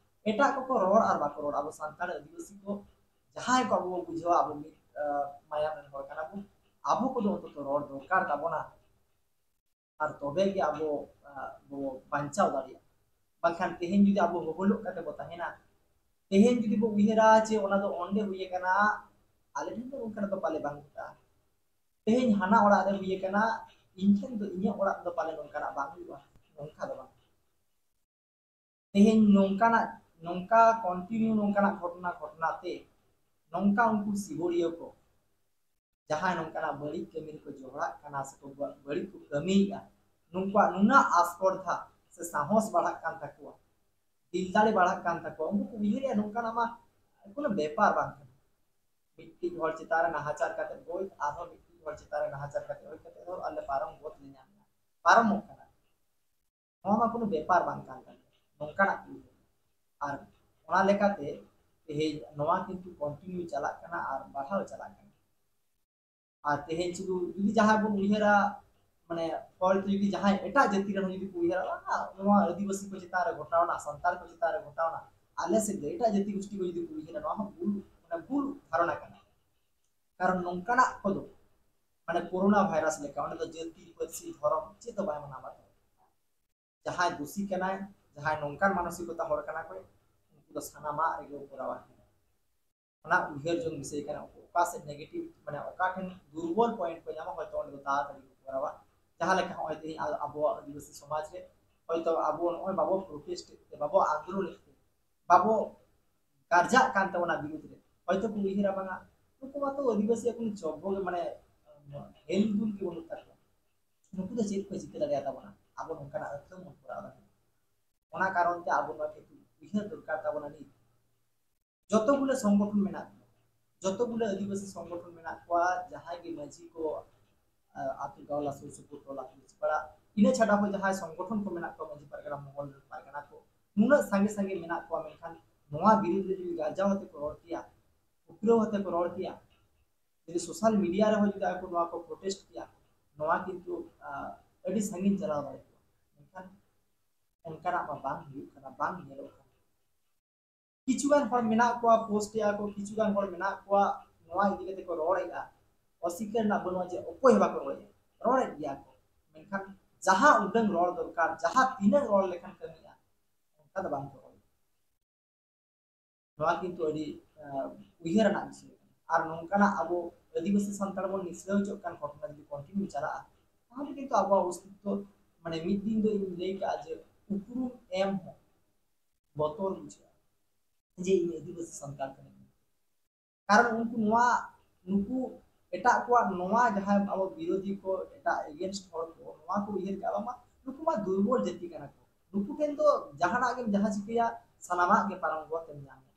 ᱮᱴᱟᱜ ᱠᱚᱠᱚ ᱨᱚᱲ ᱟᱨ ᱵᱟᱠᱚ ᱨᱚᱲ, ᱟᱵᱚ ᱥᱟᱱᱛᱟᱲ ᱟᱹᱫᱤᱵᱟᱹᱥᱤ ᱠᱚ ᱡᱟᱦᱟᱸᱭ ᱠᱚ ᱟᱵᱚ ᱵᱚ ᱵᱩᱡᱷᱟᱹᱣᱟ ᱟᱵᱚ ᱢᱤᱫ ᱢᱟᱭᱟᱢ ᱨᱮᱱ ᱦᱚᱲ ᱠᱟᱱᱟ ᱵᱚ, ᱟᱵᱚ ᱠᱚᱫᱚ ᱚᱱᱛᱚᱛᱚ ᱨᱚᱲ ᱫᱚᱨᱠᱟᱨ ᱛᱟᱵᱚᱱᱟ᱾ ᱟᱨ ᱛᱚᱵᱮ ᱜᱮ ᱟᱵᱚ ᱵᱚ ᱵᱟᱧᱪᱟᱣ ᱫᱟᱲᱮᱭᱟᱜᱼᱟ᱾ ᱵᱟᱝᱠᱷᱟᱱ ᱛᱮᱦᱮᱧ ᱡᱩᱫᱤ ᱟᱵᱚ ᱦᱚᱵᱚᱞᱚᱜ ᱠᱟᱛᱮ ᱵᱚ ᱛᱟᱦᱮᱱᱟ, ᱛᱮᱦᱮᱧ ᱡᱩᱫᱤ ᱵᱚ ᱩᱭᱦᱟᱹᱨᱟ ᱡᱮ ᱚᱱᱟ ᱫᱚ ᱚᱸᱰᱮ ᱦᱩᱭ ᱟᱠᱟᱱᱟ, ᱟᱞᱮ ᱴᱷᱮᱱ ᱫᱚ ᱚᱱᱠᱟᱱᱟᱜ ᱫᱚ ᱯᱟᱞᱮ ᱵᱟᱝ ᱜᱷᱚᱴᱟᱜᱼᱟ, ᱛᱮᱦᱮᱧ ᱦᱟᱱᱟ ᱚᱲᱟᱜ ᱨᱮ ᱦᱩᱭ ᱟᱠᱟᱱᱟ, ᱤᱧ ᱴᱷᱮᱱ ᱫᱚ, ᱤᱧᱟᱹᱜ ᱚᱲᱟᱜ ᱫᱚ ᱯᱟᱞᱮ ᱱᱚᱝᱠᱟᱱᱟᱜ ᱵᱟᱝ ᱦᱩᱭᱩᱜᱼᱟ, ᱱᱚᱝᱠᱟ ᱫᱚ ᱵᱟᱝ᱾ ᱛᱮᱦᱮᱧ ᱱᱚᱝᱠᱟᱱᱟᱜ ᱱᱚᱝᱠᱟ ᱠᱚᱱᱴᱤᱱᱤᱭᱩ ᱱᱚᱝᱠᱟᱱᱟᱜ ᱜᱷᱚᱴᱚᱱᱟ ᱜᱷᱚᱴᱚᱱᱟ ᱛᱮ ᱱᱚᱝᱠᱟ ᱩᱱᱠᱩ ᱥᱤᱵᱚᱲᱤᱭᱟᱹ ᱠᱚ ᱡᱟᱦᱟᱸᱭ ᱱᱚᱝᱠᱟᱱᱟᱜ ᱵᱟᱹᱲᱤᱡ ᱠᱟᱹᱢᱤ ᱨᱮᱠᱚ ᱡᱚᱲᱟᱜ ᱠᱟᱱᱟ ᱥᱮᱠᱚ ᱵᱟ- ᱵᱟᱹᱲᱤᱡ ᱠᱚ ᱠᱟᱹᱢᱤᱭᱮᱫᱼᱟ, ᱱᱩᱠᱩᱣᱟᱜ ᱱᱩᱱᱟᱹᱜ ᱟᱥᱯᱚᱨᱫᱷᱟ ᱥᱮ ᱥᱟᱦᱚᱥ ᱵᱟᱲᱦᱟᱜ ᱠᱟᱱ ᱛᱟᱠᱚᱣᱟ, ᱫᱤᱞ ᱫᱟᱲᱮ ᱵᱟᱲᱦᱟᱜ ᱠᱟᱱ ᱛᱟᱠᱚᱣᱟ, ᱩᱱᱠᱩ ᱠᱚ ᱩᱭᱦᱟᱹᱨᱮᱫᱼᱟ ᱱᱚᱝᱠᱟᱱᱟᱜ ᱢᱟ ᱠᱳᱱᱳ ᱵᱮᱯᱟᱨ ᱵᱟᱝ ᱠᱟᱱᱟ᱾ ᱢᱤᱫᱴᱤᱡ ᱦᱚᱲ ᱪᱮᱛᱟᱱ ᱨᱮ ᱱᱟᱦᱟᱪᱟᱨ ᱠᱟᱛᱮ ᱜᱚᱡ, ᱟᱨᱦᱚᱸ ᱢᱤᱫᱴᱤᱡ ᱦᱚᱲ ᱪᱮᱛᱟᱱ ᱨᱮ ᱱᱟᱦᱟᱪᱟᱨ ᱠᱟᱛᱮ ᱜᱚᱡ ᱠᱟᱛᱮ ᱫᱚ ᱟᱞᱮ ᱯᱟᱨᱚᱢ ᱜᱚᱫ ᱞᱮ ᱧᱟᱢ ᱮᱫᱟ, ᱯᱟᱨᱚᱢᱚᱜ ᱠᱟᱱᱟ᱾ ᱱᱚᱣᱟ ᱢᱟ ᱠᱳᱱᱳ ᱵᱮᱯᱟᱨ ᱵᱟᱝ ᱠᱟᱱ ᱛᱟᱞᱮ, ᱱᱚᱝᱠᱟᱱᱟᱜ ᱠᱚ ᱩᱭᱦᱟᱹᱨ᱾ ᱟᱨ ᱚᱱᱟ ᱞᱮᱠᱟᱛᱮ ᱛᱮᱦᱮᱧ ᱱᱚᱣᱟ ᱠᱤᱱᱛᱩ ᱠᱚᱱᱴᱤᱱᱤᱭᱩ ᱪᱟᱞᱟᱜ ᱠᱟᱱᱟ ᱟᱨ ᱵᱟᱲᱦᱟᱣ ᱪᱟᱞᱟᱜ ᱠᱟᱱᱟ᱾ ᱟᱨ ᱛᱮᱦᱮᱧ ᱥᱩᱫᱷᱩ ᱡᱩᱫᱤ ᱡᱟᱦᱟᱸᱭ ᱵᱚᱱ ᱩᱭᱦᱟᱹᱨᱟ, ᱢᱟᱱᱮ ᱦᱚᱭᱛᱳ ᱡᱩᱫᱤ ᱡᱟᱦᱟᱸᱭ ᱮᱴᱟᱜ ᱡᱟᱹᱛᱤ ᱨᱮᱱ ᱡᱩᱫᱤ ᱠᱚ ᱩᱭᱦᱟᱹᱨᱟ, "ᱵᱟᱝᱟ, ᱱᱚᱣᱟ ᱟᱹᱫᱤᱵᱟᱹᱥᱤ ᱠᱚ ᱪᱮᱛᱟᱱ ᱨᱮ ᱜᱷᱚᱴᱟᱣᱱᱟ, ᱥᱟᱱᱛᱟᱲ ᱠᱚ ᱪᱮᱛᱟᱱ ᱨᱮ ᱜᱷᱚᱴᱟᱣᱱᱟ, ᱟᱞᱮ ᱥᱮᱫ ᱫᱚ ᱮᱴᱟᱜ ᱡᱟᱹᱛᱤ ᱜᱳᱥᱴᱤ ᱠᱚ ᱡᱩᱫᱤ ᱠᱚ ᱩᱭᱦᱟᱹᱨᱟ", ᱱᱚᱣᱟ ᱦᱚᱸ ᱵᱷᱩᱞ, ᱢᱟᱱᱮ ᱵᱷᱩᱞ ᱫᱷᱟᱨᱚᱱᱟ ᱠᱟᱱᱟ᱾ ᱠᱟᱨᱚᱱ ᱱᱚᱝᱠᱟᱱᱟᱜ ᱠᱚᱫᱚ ᱢᱟᱱᱮ ᱠᱳᱨᱳᱱᱟ ᱵᱷᱟᱭᱨᱟᱥ ᱞᱮᱠᱟ, ᱚᱸᱰᱮ ᱫᱚ ᱡᱟᱹᱛᱤ, ᱯᱟᱹᱨᱥᱤ, ᱫᱷᱚᱨᱚᱢ ᱪᱮᱫ ᱫᱚ ᱵᱟᱭ ᱢᱟᱱᱟᱣ ᱵᱟᱛᱟᱣᱟ᱾ ᱡᱟᱦᱟᱸᱭ ᱫᱩᱥᱤ ᱠᱟᱱᱟᱭ, ᱡᱟᱦᱟᱸᱭ ᱱᱚᱝᱠᱟᱱ ᱢᱟᱱᱚᱥᱤᱠᱚᱛᱟ ᱦᱚᱲ ᱠᱟᱱᱟ ᱠᱚ, ᱩᱱᱠᱩ ᱫᱚ ᱥᱟᱱᱟᱢᱟᱜ ᱨᱮᱜᱮ ᱠᱚ ᱠᱚᱨᱟᱣᱟ᱾ ᱚᱱᱟ ᱩᱭᱦᱟᱹᱨ ᱡᱚᱝ ᱵᱤᱥᱚᱭ ᱠᱟᱱᱟ, ᱚᱠᱟ ᱥᱮᱫ ᱱᱮᱜᱮᱴᱤᱵᱷ, ᱢᱟᱱᱮ ᱚᱠᱟ ᱴᱷᱮᱱ ᱫᱩᱨᱵᱚᱞ ᱯᱚᱭᱮᱱᱴ ᱠᱚ ᱧᱟᱢᱟ, ᱦᱚᱭᱛᱳ ᱚᱸᱰᱮ ᱫᱚ ᱛᱟᱲᱟᱛᱟᱲᱤ ᱠᱚ ᱠᱚᱨᱟᱣᱟ᱾ ᱡᱟᱦᱟᱸ ᱞᱮᱠᱟ ᱱᱚᱜᱼᱚᱭ ᱛᱮᱦᱮᱧ ᱟ- ᱟᱵᱚᱣᱟᱜ ᱟᱹᱫᱤᱵᱟᱹᱥᱤ ᱥᱚᱢᱟᱡᱽ ᱨᱮ ᱦᱚᱭᱛᱳ ᱟᱵᱚ ᱱᱚᱜᱼᱚᱭ ᱵᱟᱵᱚ ᱯᱨᱚᱴᱮᱥᱴ ᱮᱫ ᱛᱮ, ᱵᱟᱵᱚ ᱟᱱᱫᱳᱞᱚᱱ ᱮᱫ ᱛᱮ, ᱵᱟᱵᱚ ᱜᱟᱨᱡᱟᱜ ᱠᱟᱱ ᱛᱟᱵᱚᱱᱟ ᱵᱤᱨᱩᱫᱽ ᱨᱮ, ᱦᱚᱭᱛᱳ ᱠᱚ ᱩᱭᱦᱟᱹᱨᱟ, "ᱵᱟᱝᱟ, ᱱᱩᱠᱩ ᱢᱟᱛᱚ ᱟᱹᱫᱤᱵᱟᱹᱥᱤᱭᱟᱜ ᱠᱳᱱᱳ ᱪᱚᱵᱵᱚ ᱜᱮ, ᱢᱟᱱᱮ ᱦᱮᱞ ᱫᱩᱞ ᱜᱮ ᱵᱟᱹᱱᱩᱜ ᱛᱟᱠᱚᱣᱟ, ᱱᱩᱠᱩ ᱫᱚ ᱪᱮᱫ ᱠᱚ ᱪᱤᱠᱟᱹ ᱫᱟᱲᱮᱭᱟᱛᱟ ᱵᱚᱱᱟ, ᱟᱵᱚ ᱱᱚᱝᱠᱟᱱᱟᱜ ᱟᱹᱛᱷᱟᱹᱢ ᱵᱚᱱ ᱠᱚᱨᱟᱣ ᱫᱟᱲᱮᱭᱟᱜᱼᱟ?" ᱚᱱᱟ ᱠᱟᱨᱚᱱ ᱛᱮ ᱟᱵᱚ ᱱᱚᱣᱟ ᱠᱤᱱᱛᱩ ᱩᱭᱦᱟᱹᱨ ᱫᱚᱨᱠᱟᱨ ᱛᱟᱵᱚᱱᱟ ᱱᱤᱛ᱾ ᱡᱚᱛᱚ ᱜᱩᱞᱟᱹ ᱥᱚᱝᱜᱚᱴᱷᱚᱱ ᱢᱮᱱᱟᱜ ᱠᱚᱣᱟ, ᱡᱚᱛᱚ ᱜᱩᱞᱟᱹ ᱟᱹᱫᱤᱵᱟᱹᱥᱤ ᱥᱚᱝᱜᱚᱴᱷᱚᱱ ᱢᱮᱱᱟᱜ ᱠᱚᱣᱟ, ᱡᱟᱦᱟᱸᱭ ᱜᱮ ᱢᱟᱹᱡᱷᱤ ᱠᱚ, ᱟ, ᱟᱹᱛᱩ ᱜᱟᱶᱞᱟ ᱥᱩᱨ ᱥᱩᱯᱩᱨ ᱴᱚᱞᱟ ᱯᱩᱲᱥᱤ ᱯᱟᱲᱟ, ᱤᱱᱟᱹ ᱪᱷᱟᱰᱟ ᱦᱚᱸ ᱡᱟᱦᱟᱸᱭ ᱥᱚᱝᱜᱚᱴᱷᱚᱱ ᱠᱚ ᱢᱮᱱᱟᱜ ᱠᱚᱣᱟ, ᱢᱟᱹᱡᱷᱤ ᱯᱟᱨᱜᱟᱱᱟ ᱢᱚᱦᱚᱞ ᱨᱮᱱ ᱯᱟᱨᱜᱟᱱᱟ ᱠᱚ, ᱱᱩᱱᱟᱹᱜ ᱥᱟᱸᱜᱮ ᱥᱟᱸᱜᱮ ᱢᱮᱱᱟᱜ ᱠᱚᱣᱟ, ᱢᱮᱱᱠᱷᱟᱱ ᱱᱚᱣᱟ ᱵᱤᱨᱩᱫᱽ ᱨᱮ ᱡᱩᱫᱤ ᱜᱟᱨᱡᱟᱣ ᱟᱛᱮ ᱠᱚ ᱨᱚᱲ ᱠᱮᱭᱟ, ᱩᱯᱨᱟᱹᱣ ᱟᱛᱮ ᱠᱚ ᱨᱚᱲ ᱠᱮᱭᱟ, ᱡᱩᱫᱤ ᱥᱳᱥᱟᱞ ᱢᱤᱰᱤᱭᱟ ᱨᱮᱦᱚᱸ ᱡᱩᱫᱤ ᱟᱠᱚ ᱱᱚᱣᱟ ᱠᱚ ᱯᱨᱚᱴᱮᱥᱴ ᱠᱮᱭᱟ, ᱱᱚᱣᱟ ᱠᱤᱱᱛᱩ, ᱟ, ᱟᱹᱰᱤ ᱥᱟᱺᱜᱤᱧ ᱪᱟᱞᱟᱣ ᱫᱟᱲᱮ ᱠᱚᱜᱼᱟ᱾ ᱢᱮᱱᱠᱷᱟᱱ ᱚᱱᱠᱟᱱᱟᱜ ᱢᱟ ᱵᱟᱝ ᱦᱩᱭᱩᱜ ᱠᱟᱱᱟ, ᱵᱟᱝ ᱧᱮᱞᱚᱜ ᱠᱟᱱᱟ᱾ ᱠᱤᱪᱷᱩ ᱜᱟᱱ ᱦᱚᱲ ᱢᱮᱱᱟᱜ ᱠᱚᱣᱟ, ᱯᱳᱥᱴ ᱮᱫᱟ ᱠᱚ, ᱠᱤᱪᱷᱩ ᱜᱟᱱ ᱦᱚᱲ ᱢᱮᱱᱟᱜ ᱠᱚᱣᱟ ᱱᱚᱣᱟ ᱤᱫᱤ ᱠᱟᱛᱮ ᱠᱚ ᱨᱚᱲᱮᱫᱼᱟ, ᱚᱥᱤᱠᱟᱹᱨ ᱨᱮᱱᱟᱜ ᱵᱟᱹᱱᱩᱜᱼᱟ ᱡᱮ ᱚᱠᱚᱭ ᱦᱚᱸ ᱵᱟᱠᱚ ᱨᱚᱲᱮᱫᱼᱟ, ᱨᱚᱲᱮᱫ ᱜᱮᱭᱟ ᱠᱚ᱾ ᱢᱮᱱᱠᱷᱟᱱ ᱡᱟᱦᱟᱸ ᱩᱰᱟᱹᱝ ᱨᱚᱲ ᱫᱚᱨᱠᱟᱨ, ᱡᱟᱦᱟᱸ ᱛᱤᱱᱟᱹᱜ ᱨᱚᱲ ᱞᱮᱠᱷᱟᱱ ᱠᱟᱹᱢᱤᱜᱼᱟ, ᱚᱱᱠᱟ ᱫᱚ ᱵᱟᱝ ᱠᱚ ᱨᱚᱲᱮᱫᱼᱟ᱾ ᱱᱚᱣᱟ ᱠᱤᱱᱛᱩ ᱟᱹᱰᱤ, ᱟ, ᱩᱭᱦᱟᱹᱨ ᱟᱱᱟᱜ ᱵᱤᱥᱚᱭ ᱠᱟᱱᱟ᱾ ᱟᱨ ᱱᱚᱝᱠᱟᱱᱟᱜ ᱟᱵᱚ ᱟᱹᱫᱤᱵᱟᱹᱥᱤ ᱥᱟᱱᱛᱟᱲ ᱵᱚᱱ ᱱᱤᱥᱲᱟᱹᱣ ᱦᱚᱪᱚᱜ ᱠᱟᱱ ᱜᱷᱚᱴᱚᱱᱟ ᱡᱩᱫᱤ ᱠᱚᱱᱴᱤᱱᱤᱭᱩ ᱪᱟᱞᱟᱜᱼᱟ, ᱛᱟᱦᱚᱞᱮ ᱠᱤᱱᱛᱩ ᱟᱵᱚᱣᱟᱜ ᱚᱥᱛᱤᱛᱛᱚ, ᱢᱟᱱᱮ ᱢᱤᱫ ᱫᱤᱱ ᱫᱚ ᱤᱧ ᱞᱟᱹᱭ ᱠᱟᱜᱼᱟ ᱡᱮ ᱩᱯᱨᱩᱢ ᱮᱢ ᱦᱚᱸ ᱵᱚᱛᱚᱨ ᱵᱩᱡᱷᱟᱹᱜᱼᱟ᱾ ᱡᱮ ᱤᱧ ᱟᱹᱫᱤᱵᱟᱹᱥᱤ ᱥᱟᱱᱛᱟᱲ ᱠᱟᱹᱱᱟᱹᱧ᱾ ᱠᱟᱨᱚᱱ ᱩᱱᱠᱩ ᱱᱚᱣᱟ, ᱱᱩᱠᱩ ᱮᱴᱟᱜ ᱠᱚᱣᱟᱜ ᱱᱚᱣᱟ ᱡᱟᱦᱟᱸᱭ ᱟᱵᱚ ᱵᱤᱨᱳᱫᱷᱤ ᱠᱚ, ᱮᱴᱟᱜ against ᱦᱚᱲ ᱠᱚ, ᱱᱚᱣᱟ ᱠᱚ ᱩᱭᱦᱟᱹᱨ ᱠᱟᱜᱼᱟ ᱵᱟᱝᱢᱟ ᱱᱩᱠᱩ ᱢᱟ ᱫᱩᱨᱵᱚᱞ ᱡᱟᱹᱛᱤ ᱠᱟᱱᱟ ᱠᱚ, ᱱᱩᱠᱩ ᱴᱷᱮᱱ ᱫᱚ ᱡᱟᱦᱟᱱᱟᱜ ᱜᱮᱢ ᱡᱟᱦᱟᱸ ᱪᱤᱠᱟᱹᱭᱟ ᱥᱟᱱᱟᱢᱟᱜ ᱜᱮ ᱯᱟᱨᱚᱢ ᱜᱚᱫ ᱮᱢ ᱧᱟᱢᱟ᱾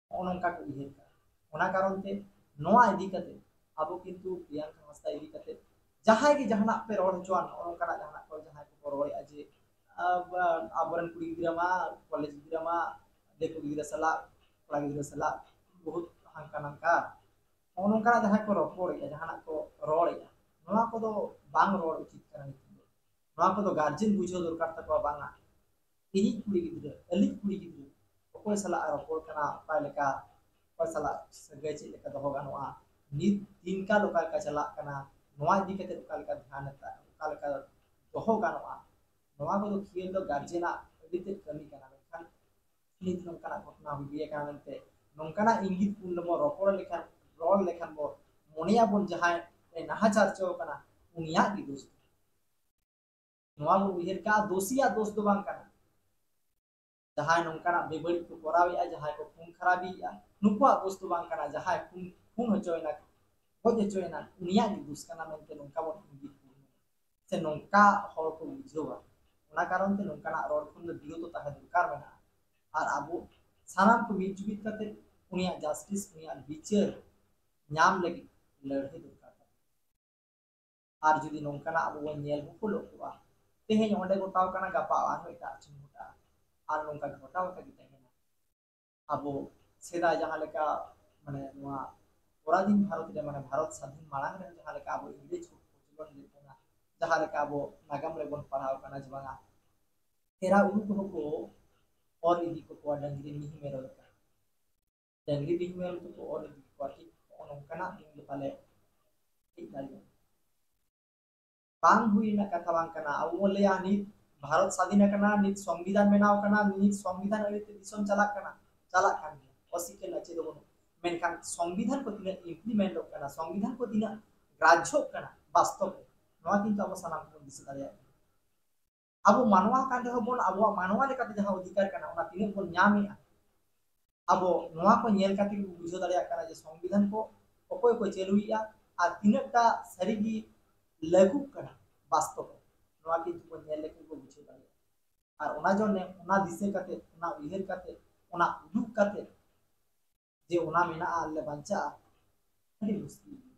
ᱱᱚᱜᱼᱚ ᱱᱚᱝᱠᱟ ᱠᱚ ᱩᱭᱦᱟᱹᱨ ᱠᱟᱜᱼᱟ᱾ ᱚᱱᱟ ᱠᱟᱨᱚᱱ ᱛᱮ ᱱᱚᱣᱟ ᱤᱫᱤ ᱠᱟᱛᱮ ᱟᱵᱚ ᱠᱤᱱᱛᱩ ᱯᱨᱤᱭᱟᱝᱠᱟ ᱦᱟᱸᱥᱫᱟ ᱤᱫᱤ ᱠᱟᱛᱮ ᱡᱟᱦᱟᱸᱭ ᱜᱮ ᱡᱟᱦᱟᱱᱟᱜ ᱯᱮ ᱨᱚᱲ ᱦᱚᱪᱚᱣᱟᱱ, ᱱᱚᱜᱼᱚ ᱱᱚᱝᱠᱟᱱᱟᱜ ᱡᱟᱦᱟᱱᱟᱜ ᱠᱚ ᱡᱟᱦᱟᱸᱭ ᱠᱚᱠᱚ ᱨᱚᱲᱮᱫᱼᱟ ᱡᱮ ᱟᱵ-, ᱟᱵᱚᱨᱮᱱ ᱠᱩᱲᱤ ᱜᱤᱫᱽᱨᱟᱹ ᱢᱟ, ᱠᱚᱞᱮᱡᱽ ᱜᱤᱫᱽᱨᱟᱹ ᱢᱟ ᱫᱤᱠᱩ ᱜᱤᱫᱽᱨᱟᱹ ᱥᱟᱞᱟᱜ, ᱠᱚᱲᱟ ᱜᱤᱫᱽᱨᱟᱹ ᱥᱟᱞᱟᱜ ᱵᱚᱦᱩᱛ ᱦᱟᱱᱠᱟ ᱱᱟᱝᱠᱟ, ᱱᱚᱜᱼᱚ ᱱᱚᱝᱠᱟᱱᱟᱜ ᱡᱟᱦᱟᱸᱭ ᱠᱚ ᱨᱚᱯᱚᱲᱮᱫᱼᱟ, ᱡᱟᱦᱟᱱᱟᱜ ᱠᱚ ᱨᱚᱲᱮᱫᱼᱟ, ᱱᱚᱣᱟ ᱠᱚᱫᱚ ᱵᱟᱝ ᱨᱚᱲ ᱩᱪᱤᱛ ᱠᱟᱱᱟ᱾ ᱱᱤᱛᱚᱜ ᱫᱚ ᱱᱚᱣᱟ ᱠᱚᱫᱚ ᱜᱟᱨᱡᱮᱱ ᱵᱩᱡᱷᱟᱹᱣ ᱫᱚᱨᱠᱟᱨ ᱛᱟᱠᱚᱣᱟ, ᱵᱟᱝᱟ ᱤᱧᱤᱡ ᱠᱩᱲᱤ ᱜᱤᱫᱽᱨᱟᱹ, ᱟᱹᱞᱤᱡ ᱠᱩᱲᱤ ᱜᱤᱫᱽᱨᱟᱹ ᱚᱠᱚᱭ ᱥᱟᱞᱟᱜ ᱮ ᱨᱚᱯᱚᱲ ᱠᱟᱱᱟ, ᱚᱠᱟ ᱞᱮᱠᱟ, ᱚᱠᱚᱭ ᱥᱟᱞᱟᱜ ᱥᱟᱹᱜᱟᱹᱭ ᱪᱮᱫ ᱞᱮᱠᱟ ᱫᱚᱦᱚ ᱜᱟᱱᱚᱜᱼᱟ, ᱱᱤᱛ ᱫᱤᱱ ᱠᱟᱞ ᱚᱠᱟ ᱞᱮᱠᱟ ᱪᱟᱞᱟᱜ ᱠᱟᱱᱟ, ᱱᱚᱣᱟ ᱤᱫᱤ ᱠᱟᱛᱮ ᱚᱠᱟ ᱞᱮᱠᱟ ᱫᱷᱮᱭᱟᱱ ᱦᱟᱛᱟᱣ, ᱚᱠᱟ ᱞᱮᱠᱟ ᱫᱚᱦᱚ ᱜᱟᱱᱚᱜᱼᱟ, ᱱᱚᱣᱟ ᱠᱚᱫᱚ ᱠᱷᱮᱞ ᱫᱚ ᱜᱟᱨᱡᱮᱱᱟᱜ ᱟᱹᱰᱤ ᱛᱮᱫ ᱠᱟᱹᱢᱤ ᱠᱟᱱᱟ᱾ ᱢᱮᱱᱠᱷᱟᱱ ᱱᱤᱛ ᱱᱚᱝᱠᱟᱱᱟᱜ ᱜᱷᱚᱴᱚᱱᱟ ᱦᱩᱭ ᱟᱠᱟᱱᱟ ᱢᱮᱱᱛᱮ, ᱱᱚᱝᱠᱟᱱᱟᱜ ᱤᱝᱜᱤᱛ ᱯᱩᱨᱱᱚ ᱵᱚᱱ ᱨᱚᱯᱚᱲ ᱞᱮᱠᱷᱟᱱ, ᱨᱚᱲ ᱞᱮᱠᱷᱟᱱ ᱵᱚᱱ ᱢᱚᱱᱮᱭᱟᱵᱚᱱ ᱡᱟᱦᱟᱸᱭ ᱮ ᱱᱟᱦᱟᱪᱟᱨ ᱦᱚᱪᱚ ᱟᱠᱟᱱᱟ ᱩᱱᱤᱭᱟᱜ ᱜᱮ ᱫᱳᱥ᱾ ᱱᱚᱣᱟ ᱵᱚᱱ ᱩᱭᱦᱟᱹᱨ ᱠᱟᱜᱼᱟ, ᱫᱳᱥᱤᱭᱟᱜ ᱫᱳᱥ ᱫᱚ ᱵᱟᱝ ᱠᱟᱱᱟ᱾ ᱡᱟᱦᱟᱸᱭ ᱱᱚᱝᱠᱟᱱᱟᱜ ᱵᱮᱵᱟᱹᱲᱤᱡ ᱠᱚ ᱠᱚᱨᱟᱣᱮᱫᱼᱟ, ᱡᱟᱦᱟᱸᱭ ᱠᱚ ᱠᱷᱩᱱ ᱠᱷᱟᱨᱟᱵᱤᱭᱮᱫᱼᱟ, ᱱᱩᱠᱩᱣᱟᱜ ᱫᱳᱥ ᱫᱚ ᱵᱟᱝ ᱠᱟᱱᱟ᱾ ᱡᱟᱦᱟᱸᱭ ᱠᱷᱩᱱ, ᱠᱷᱩᱱ ᱦᱚᱪᱚᱭᱮᱱᱟ, ᱜᱚᱡ ᱦᱚᱪᱚᱭᱮᱱᱟ, ᱩᱱᱤᱭᱟᱜ ᱜᱮ ᱫᱳᱥ ᱠᱟᱱᱟ ᱢᱮᱱᱛᱮ ᱱᱚᱝᱠᱟ ᱵᱚᱱ ᱤᱝᱜᱤᱛ ᱥᱮ ᱱᱚᱝᱠᱟ ᱦᱚᱲ ᱠᱚ ᱵᱩᱡᱷᱟᱹᱣᱟ᱾ ᱚᱱᱟ ᱠᱟᱨᱚᱱ ᱛᱮ ᱱᱚᱝᱠᱟᱱᱟᱜ ᱨᱚᱲ ᱠᱷᱚᱱ ᱫᱚ ᱵᱤᱨᱚᱛᱚ ᱛᱟᱦᱮᱸ ᱫᱚᱨᱠᱟᱨ ᱢᱮᱱᱟᱜᱼᱟ᱾ ᱟᱨ ᱟᱵᱚ ᱥᱟᱱᱟᱢ ᱠᱚ ᱢᱤᱫ ᱡᱩᱢᱤᱫ ᱠᱟᱛᱮ ᱩᱱᱤᱭᱟᱜ ᱡᱟᱥᱴᱤᱥ, ᱩᱱᱤᱭᱟᱜ ᱵᱤᱪᱟᱹᱨ ᱧᱟᱢ ᱞᱟᱹᱜᱤᱫ ᱞᱟᱹᱲᱦᱟᱹᱭ ᱫᱚᱨᱠᱟᱨ ᱛᱟᱵᱚᱱ᱾ ᱟᱨ ᱡᱩᱫᱤ ᱱᱚᱝᱠᱟᱱᱟᱜ ᱟᱵᱚ ᱵᱚᱱ ᱧᱮᱞ ᱦᱚᱯᱚᱞᱚᱜ ᱠᱚᱜᱼᱟ, ᱛᱮᱦᱮᱧ ᱚᱸᱰᱮ ᱜᱷᱚᱴᱟᱣ ᱠᱟᱱᱟ, ᱜᱟᱯᱟ ᱟᱨᱦᱚᱸ ᱮᱴᱟᱜ ᱴᱷᱮᱱ ᱜᱷᱚᱴᱟᱜᱼᱟ, ᱟᱨ ᱱᱚᱝᱠᱟ ᱜᱷᱚᱴᱟᱣ ᱟᱠᱟ ᱜᱮ ᱛᱟᱦᱮᱱᱟ᱾ ᱟᱵᱚ ᱥᱮᱫᱟᱭ ᱡᱟᱦᱟᱸ ᱞᱮᱠᱟ, ᱢᱟᱱᱮ, ᱱᱚᱣᱟ ᱯᱚᱨᱟᱫᱷᱤᱱ ᱵᱷᱟᱨᱚᱛ ᱨᱮ, ᱢᱟᱱᱮ, ᱵᱷᱟᱨᱚᱛ ᱥᱟᱫᱷᱤᱱ ᱢᱟᱲᱟᱝ ᱨᱮ ᱡᱟᱦᱟᱸ ᱞᱮᱠᱟ ᱟᱵᱚ ᱤᱝᱨᱮᱡᱽ ᱠᱚ ᱠᱚᱪᱞᱚᱱ ᱞᱮᱫ ᱵᱚᱱᱟ, ᱡᱟᱦᱟᱸ ᱞᱮᱠᱟ ᱟᱵᱚ ᱱᱟᱜᱟᱢ ᱨᱮᱵᱚᱱ ᱯᱟᱲᱦᱟᱣ ᱠᱟᱱᱟ ᱡᱮ ᱵᱟᱝᱟ, ᱮᱨᱟ ᱩᱨᱩ ᱠᱚᱦᱚᱸ ᱠᱚ ᱚᱨ ᱤᱫᱤ ᱠᱚᱣᱟ ᱰᱟᱹᱝᱨᱤ ᱢᱤᱦᱩ ᱢᱮᱨᱚᱢ ᱞᱮᱠᱟ᱾ ᱰᱟᱹᱝᱨᱤ ᱢᱤᱦᱩ ᱢᱮᱨᱚᱢ ᱛᱮᱠᱚ ᱚᱨ ᱤᱫᱤ ᱠᱚᱣᱟ, ᱴᱷᱤᱠ ᱱᱚᱜᱼᱚ ᱱᱚᱝᱠᱟᱱᱟᱜ ᱫᱤᱱ ᱫᱚ ᱯᱟᱞᱮ ᱦᱮᱡ ᱫᱟᱲᱮᱭᱟᱜᱼᱟ᱾ ᱵᱟᱝ ᱦᱩᱭ ᱨᱮᱱᱟᱜ ᱠᱟᱛᱷᱟ ᱵᱟᱝ ᱠᱟᱱᱟ᱾ ᱟᱵᱚ ᱵᱚᱱ ᱞᱟᱹᱭᱟ ᱱᱤᱛ ᱵᱷᱟᱨᱚᱛ ᱥᱟᱫᱷᱤᱱ ᱟᱠᱟᱱᱟ, ᱱᱤᱛ ᱥᱚᱝᱵᱤᱫᱷᱟᱱ ᱵᱮᱱᱟᱣ ᱟᱠᱟᱱᱟ, ᱱᱤᱛ ᱥᱚᱝᱵᱤᱫᱷᱟᱱ ᱟᱹᱭᱩᱨ ᱛᱮ ᱫᱤᱥᱚᱢ ᱪᱟᱞᱟᱜ ᱠᱟᱱᱟ, ᱪᱟᱞᱟᱜ ᱠᱟᱱ ᱜᱮᱭᱟ, ᱚᱥᱤᱠᱟᱹᱨ ᱨᱮᱱᱟᱜ ᱪᱮᱫ ᱦᱚᱸ ᱵᱟᱹᱱᱩᱜᱼᱟ᱾ ᱢᱮᱱᱠᱷᱟᱱ ᱥᱚᱝᱵᱤᱫᱷᱟᱱ ᱠᱚ ᱛᱤᱱᱟᱹᱜ ᱤᱢᱯᱞᱤᱢᱮᱱᱴᱚᱜ ᱠᱟᱱᱟ, ᱥᱚᱝᱵᱤᱫᱷᱟᱱ ᱠᱚ ᱛᱤᱱᱟᱹᱜ ᱜᱨᱟᱡᱽᱡᱚᱜ ᱠᱟᱱᱟ ᱵᱟᱥᱛᱚᱵ ᱨᱮ, ᱱᱚᱣᱟ ᱠᱤᱱᱛᱩ ᱟᱵᱚ ᱥᱟᱱᱟᱢ ᱠᱚᱵᱚᱱ ᱫᱤᱥᱟᱹ ᱫᱟᱲᱮᱭᱟᱜ ᱠᱟᱱᱟ᱾ ᱟᱵᱚ ᱢᱟᱱᱣᱟ ᱠᱟᱱ ᱨᱮᱦᱚᱸ ᱵᱚᱱ, ᱟᱵᱚᱣᱟᱜ ᱢᱟᱱᱣᱟ ᱞᱮᱠᱟᱛᱮ ᱡᱟᱦᱟᱸ ᱚᱫᱷᱤᱠᱟᱨ ᱠᱟᱱᱟ, ᱚᱱᱟ ᱛᱤᱱᱟᱹᱜ ᱵᱚᱱ ᱧᱟᱢᱮᱜᱼᱟ, ᱟᱵᱚ ᱱᱚᱣᱟ ᱠᱚ ᱧᱮᱞ ᱠᱟᱛᱮ ᱜᱮᱵᱚᱱ ᱵᱩᱡᱷᱟᱹᱣ ᱫᱟᱲᱮᱭᱟᱜ ᱠᱟᱱᱟ ᱡᱮ ᱥᱚᱝᱵᱤᱫᱷᱟᱱ ᱠᱚ ᱚᱠᱚᱭ ᱠᱚ ᱪᱟᱹᱞᱩᱭᱮᱜᱼᱟ ᱟᱨ ᱛᱤᱱᱟᱹᱜ ᱴᱟ ᱥᱟᱹᱨᱤᱜᱮ ᱞᱟᱹᱜᱩᱜ ᱠᱟᱱᱟ ᱵᱟᱥᱛᱚᱵ ᱨᱮ᱾ ᱱᱚᱣᱟ ᱠᱤᱱᱛᱩ ᱵᱚᱱ ᱧᱮᱞ ᱞᱮᱠᱷᱟᱱ ᱵᱚᱱ ᱵᱩᱡᱷᱟᱹᱣ ᱫᱟᱲᱮᱭᱟᱜᱼᱟ᱾ ᱟᱨ ᱚᱱᱟ ᱡᱚᱱᱱᱮ ᱚᱱᱟ ᱫᱤᱥᱟᱹ ᱠᱟᱛᱮ, ᱚᱱᱟ ᱩᱭᱦᱟᱹᱨ ᱠᱟᱛᱮ, ᱚᱱᱟ ᱩᱫᱩᱜ ᱠᱟᱛᱮ ᱡᱮ ᱚᱱᱟ ᱢᱮᱱᱟᱜᱼᱟ ᱟᱨ ᱞᱮ ᱵᱟᱧᱪᱟᱜᱼᱟ, ᱟᱹᱰᱤ ᱢᱩᱥᱠᱤᱞ ᱜᱮᱭᱟ᱾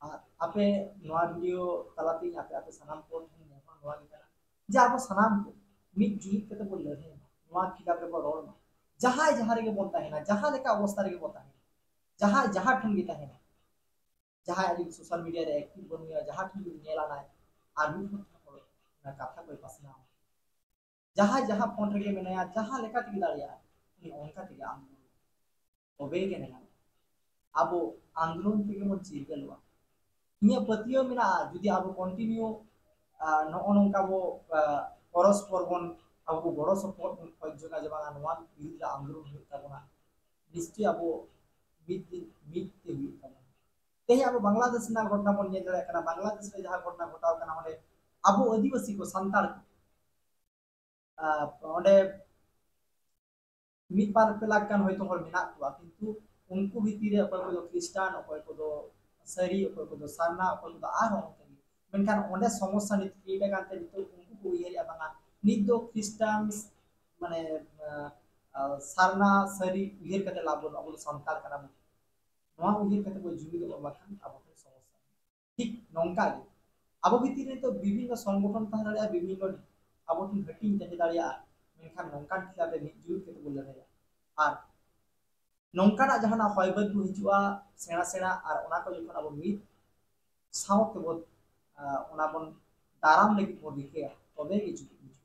ᱟᱨ ᱟᱯᱮ ᱱᱚᱣᱟ ᱵᱷᱤᱰᱤᱭᱳ ᱛᱟᱞᱟᱛᱮ ᱤᱧ ᱟᱯᱮ, ᱟᱯᱮ ᱥᱟᱱᱟᱢ ᱠᱚ ᱴᱷᱮᱱ ᱱᱮᱦᱚᱨ ᱱᱚᱣᱟ ᱜᱮ ᱠᱟᱱᱟ ᱡᱮ ᱟᱵᱚ ᱥᱟᱱᱟᱢ ᱠᱚ ᱢᱤᱫ ᱡᱩᱢᱤᱫ ᱠᱟᱛᱮ ᱵᱚᱱ ᱞᱟᱹᱲᱦᱟᱹᱭ ᱢᱟ, ᱱᱚᱣᱟ ᱠᱷᱤᱞᱟᱯ ᱨᱮᱵᱚᱱ ᱨᱚᱲ ᱢᱟ᱾ ᱡᱟᱦᱟᱸᱭ ᱡᱟᱦᱟᱸ ᱨᱮᱜᱮ ᱵᱚᱱ ᱛᱟᱦᱮᱱᱟ, ᱡᱟᱦᱟᱸ ᱞᱮᱠᱟ ᱚᱵᱚᱥᱛᱟ ᱨᱮᱜᱮ ᱵᱚᱱ ᱛᱟᱦᱮᱱᱟ, ᱡᱟᱦᱟᱸᱭ ᱡᱟᱦᱟᱸ ᱴᱷᱮᱱ ᱜᱮ ᱛᱟᱦᱮᱱᱟ, ᱡᱟᱦᱟᱸᱭ ᱟᱡ ᱥᱳᱥᱟᱞ ᱢᱤᱰᱤᱭᱟ ᱨᱮ ᱮᱠᱴᱤᱵᱷ ᱵᱟᱹᱱᱩᱭᱟ, ᱡᱟᱦᱟᱸ ᱴᱷᱮᱱ ᱜᱮ ᱧᱮᱞ ᱟᱱᱟᱭ, ᱟᱨ ᱢᱤᱫ ᱦᱚᱲ ᱴᱷᱮᱱ ᱦᱚᱲ ᱚᱱᱟ ᱠᱟᱛᱷᱟ ᱠᱚᱭ ᱯᱟᱥᱱᱟᱣᱟ᱾ ᱡᱟᱦᱟᱸᱭ ᱡᱟᱦᱟᱸ ᱯᱷᱨᱚᱱᱴ ᱨᱮᱜᱮ ᱢᱮᱱᱟᱭᱟ, ᱡᱟᱦᱟᱸ ᱞᱮᱠᱟ ᱛᱮᱜᱮ ᱫᱟᱲᱮᱭᱟᱜᱼᱟ, ᱩᱱᱤ ᱚᱱᱠᱟ ᱛᱮᱜᱮ ᱟᱱᱫᱳᱞᱚᱱ, ᱛᱚᱵᱮ ᱜᱮ ᱧᱮᱞᱚᱜᱼᱟ ᱟᱵᱚ ᱟᱱᱫᱳᱞᱚᱱ ᱛᱮᱜᱮ ᱵᱚᱱ ᱪᱤᱨᱜᱟᱹᱞᱚᱜᱼᱟ᱾ ᱤᱧᱟᱹᱜ ᱯᱟᱹᱛᱭᱟᱹᱣ ᱢᱮᱱᱟᱜᱼᱟ, ᱡᱩᱫᱤ ᱟᱵᱚ ᱠᱚᱱᱴᱤᱱᱤᱭᱩ ᱱᱚᱜᱼᱚ ᱱᱚᱝᱠᱟ ᱵᱚ ᱟ, ᱯᱚᱨᱚᱥᱯᱚᱨ ᱵᱚᱱ, ᱟᱵᱚ ᱵᱚ ᱜᱚᱲᱚ ᱥᱚᱯᱚᱦᱚᱫ ᱵᱚᱱ ᱠᱷᱚᱡ ᱡᱚᱝᱟ ᱡᱮ ᱵᱟᱝᱟ ᱱᱚᱣᱟ ᱵᱤᱨᱩᱫᱷ ᱨᱮ ᱟᱱᱫᱳᱞᱚᱱ ᱦᱩᱭᱩᱜ ᱛᱟᱵᱚᱱᱟ, ᱱᱤᱥᱪᱚᱭ ᱟᱵᱚ ᱢᱤᱫ ᱫᱤᱱ ᱢᱤᱫ ᱛᱮ ᱦᱩᱭᱩᱜ ᱛᱟᱵᱚᱱᱟ᱾ ᱛᱮᱦᱮᱧ ᱟᱵᱚ ᱵᱟᱝᱞᱟᱫᱮᱥ ᱨᱮᱱᱟᱜ ᱜᱷᱚᱴᱚᱱᱟ ᱵᱚᱱ ᱧᱮᱞ ᱫᱟᱲᱮᱭᱟᱜ ᱠᱟᱱᱟ, ᱵᱟᱝᱞᱟᱫᱮᱥ ᱨᱮ ᱡᱟᱦᱟᱸ ᱜᱷᱚᱴᱚᱱᱟ ᱜᱷᱚᱴᱟᱣ ᱠᱟᱱᱟ, ᱚᱸᱰᱮ ᱟᱵᱚ ᱟᱹᱫᱤᱵᱟᱹᱥᱤ ᱠᱚ, ᱥᱟᱱᱛᱟᱲ ᱠᱚ, ᱟ, ᱚᱸᱰᱮ ᱢᱤᱫ ᱵᱟᱨ ᱯᱮ ᱞᱟᱠᱷ ᱜᱟᱱ ᱦᱚᱭᱛᱳ ᱦᱚᱲ ᱢᱮᱱᱟᱜ ᱠᱚᱣᱟ, ᱠᱤᱱᱛᱩ ᱩᱱᱠᱩ ᱵᱷᱤᱛᱤᱨ ᱨᱮ ᱚᱠᱚᱭ ᱠᱚᱫᱚ ᱠᱷᱨᱤᱥᱴᱟᱱ, ᱚᱠᱚᱭ ᱠᱚᱫᱚ ᱥᱟᱹᱨᱤ, ᱚᱠᱚᱭ ᱠᱚᱫᱚ ᱥᱟᱨᱱᱟ, ᱚᱠᱚᱭ ᱠᱚᱫᱚ ᱟᱨᱦᱚᱸ ᱚᱱᱠᱟ ᱜᱮ᱾ ᱢᱮᱱᱠᱷᱟᱱ ᱚᱸᱰᱮ ᱥᱚᱢᱚᱥᱥᱟ ᱱᱤᱛ create ᱟᱠᱟᱱ ᱛᱮ ᱱᱤᱛᱚᱜ ᱩᱱᱠᱩ ᱠᱚ ᱩᱭᱦᱟᱹᱨᱮᱜᱼᱟ, ᱵᱟᱝᱟ ᱱᱤᱛ ᱫᱚ ᱠᱷᱨᱤᱥᱴᱟᱱ, ᱢᱟᱱᱮ, ᱟ, ᱟ, ᱥᱟᱨᱱᱟ ᱥᱟᱹᱨᱤ ᱩᱭᱦᱟᱹᱨ ᱠᱟᱛᱮ ᱞᱟᱵᱷ ᱵᱟᱹᱱᱩᱜᱼᱟ, ᱟᱵᱚ ᱫᱚ ᱥᱟᱱᱛᱟᱲ ᱠᱟᱱᱟ ᱵᱚᱱ᱾ ᱱᱚᱣᱟ ᱩᱭᱦᱟᱹᱨ ᱠᱟᱛᱮ ᱵᱚ ᱡᱩᱢᱤᱫᱚᱜ ᱢᱟ, ᱵᱟᱠᱷᱟᱱ ᱟᱵᱚ ᱴᱷᱮᱱ ᱥᱚᱢᱚᱥᱥᱟ᱾ ᱴᱷᱤᱠ ᱱᱚᱝᱠᱟ ᱜᱮ ᱟᱵᱚ ᱵᱷᱤᱛᱤᱨ ᱨᱮ ᱱᱤᱛᱚᱜ ᱵᱤᱵᱷᱤᱱᱱᱚ ᱥᱚᱝᱜᱚᱴᱷᱚᱱ ᱛᱟᱦᱮᱸ ᱫᱟᱲᱮᱭᱟᱜᱼᱟ, ᱵᱤᱵᱷᱤᱱᱱᱚ ᱟᱵᱚ ᱴᱷᱮᱱ ᱦᱟᱹᱴᱤᱧ ᱛᱟᱦᱮᱸ ᱫᱟᱲᱮᱭᱟᱜᱼᱟ, ᱢᱮᱱᱠᱷᱟᱱ ᱱᱚᱝᱠᱟᱱ ᱠᱷᱤᱞᱟᱯ ᱨᱮ ᱢᱤᱫ ᱡᱩᱢᱤᱫ ᱠᱟᱛᱮ ᱵᱚ ᱞᱟᱹᱲᱦᱟᱹᱭᱟ᱾ ᱟᱨ ᱱᱚᱝᱠᱟᱱᱟᱜ ᱡᱟᱦᱟᱱᱟᱜ ᱦᱚᱭ ᱵᱟᱹᱨᱰᱩ ᱦᱤᱡᱩᱜᱼᱟ ᱥᱮᱬᱟ ᱥᱮᱬᱟ, ᱟᱨ ᱚᱱᱟ ᱠᱚ ᱡᱚᱠᱷᱚᱱ ᱟᱵᱚ ᱢᱤᱫ ᱥᱟᱶ ᱛᱮᱵᱚ, ᱟ, ᱚᱱᱟ ᱵᱚᱱ ᱫᱟᱨᱟᱢ ᱞᱟᱹᱜᱤᱫ ᱵᱚᱱ ᱨᱤᱠᱟᱹᱭᱟ, ᱛᱚᱵᱮ ᱜᱮ ᱡᱩᱢᱤᱫ ᱦᱤᱡᱩᱜᱼᱟ᱾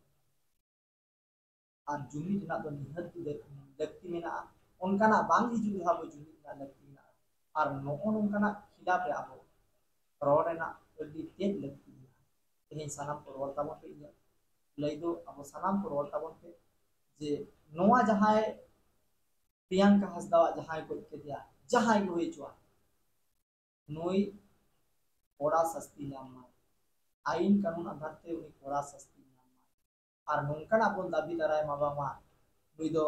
ᱟᱨ ᱡᱩᱢᱤᱫ ᱨᱮᱱᱟᱜ ᱫᱚ ᱱᱤᱦᱟᱹᱛ ᱜᱮ ᱞᱟᱹᱠ-, ᱞᱟᱹᱠᱛᱤ ᱢᱮᱱᱟᱜᱼᱟ᱾ ᱚᱱᱠᱟᱱᱟᱜ ᱵᱟᱝ ᱦᱤᱡᱩᱜ ᱨᱮᱦᱚᱸ ᱟᱵᱚ ᱡᱩᱢᱤᱫ ᱨᱮᱱᱟᱜ ᱞᱟᱹᱠᱛᱤ ᱢᱮᱱᱟᱜᱼᱟ᱾ ᱟᱨ ᱱᱚᱜᱼᱚ ᱱᱚᱝᱠᱟᱱᱟᱜ ᱠᱷᱤᱞᱟᱯ ᱨᱮ ᱟᱵᱚ ᱨᱚᱲ ᱨᱮᱱᱟᱜ ᱟᱹᱰᱤ ᱛᱮᱫ ᱞᱟᱹᱠᱛᱤ ᱢᱮᱱᱟᱜᱼᱟ᱾ ᱛᱮᱦᱮᱧ ᱥᱟᱱᱟᱢ ᱠᱚ ᱨᱚᱲ ᱛᱟᱵᱚᱱ ᱯᱮ, ᱤᱧᱟᱹᱜ ᱞᱟᱹᱭ ᱫᱚ ᱟᱵᱚ ᱥᱟᱱᱟᱢ ᱠᱚ ᱨᱚᱲ ᱛᱟᱵᱚᱱ ᱯᱮ ᱡᱮ ᱱᱚᱣᱟ ᱡᱟᱦᱟᱸᱭ ᱯᱨᱤᱭᱟᱝᱠᱟ ᱦᱟᱸᱥᱫᱟᱣᱟᱜ ᱡᱟᱦᱟᱸᱭ ᱜᱚᱡ ᱠᱮᱫᱮᱭᱟ, ᱡᱟᱦᱟᱸᱭ ᱜᱮ ᱦᱩᱭ ᱦᱚᱪᱚᱣᱟᱱ, ᱱᱩᱭ ᱠᱚᱲᱟ ᱥᱟᱥᱛᱤ ᱧᱟᱢ ᱢᱟᱭ, ᱟᱭᱤᱱ ᱠᱟᱹᱱᱩᱱ ᱟᱫᱷᱟᱨ ᱛᱮ ᱩᱱᱤ ᱠᱚᱲᱟ ᱥᱟᱥᱛᱤ ᱧᱟᱢ᱾ ᱟᱨ ᱱᱚᱝᱠᱟᱱᱟᱜ ᱵᱚᱱ ᱫᱟᱹᱵᱤ ᱫᱟᱨᱟᱭ ᱢᱟ, ᱵᱟᱝᱢᱟ ᱱᱩᱭ ᱫᱚ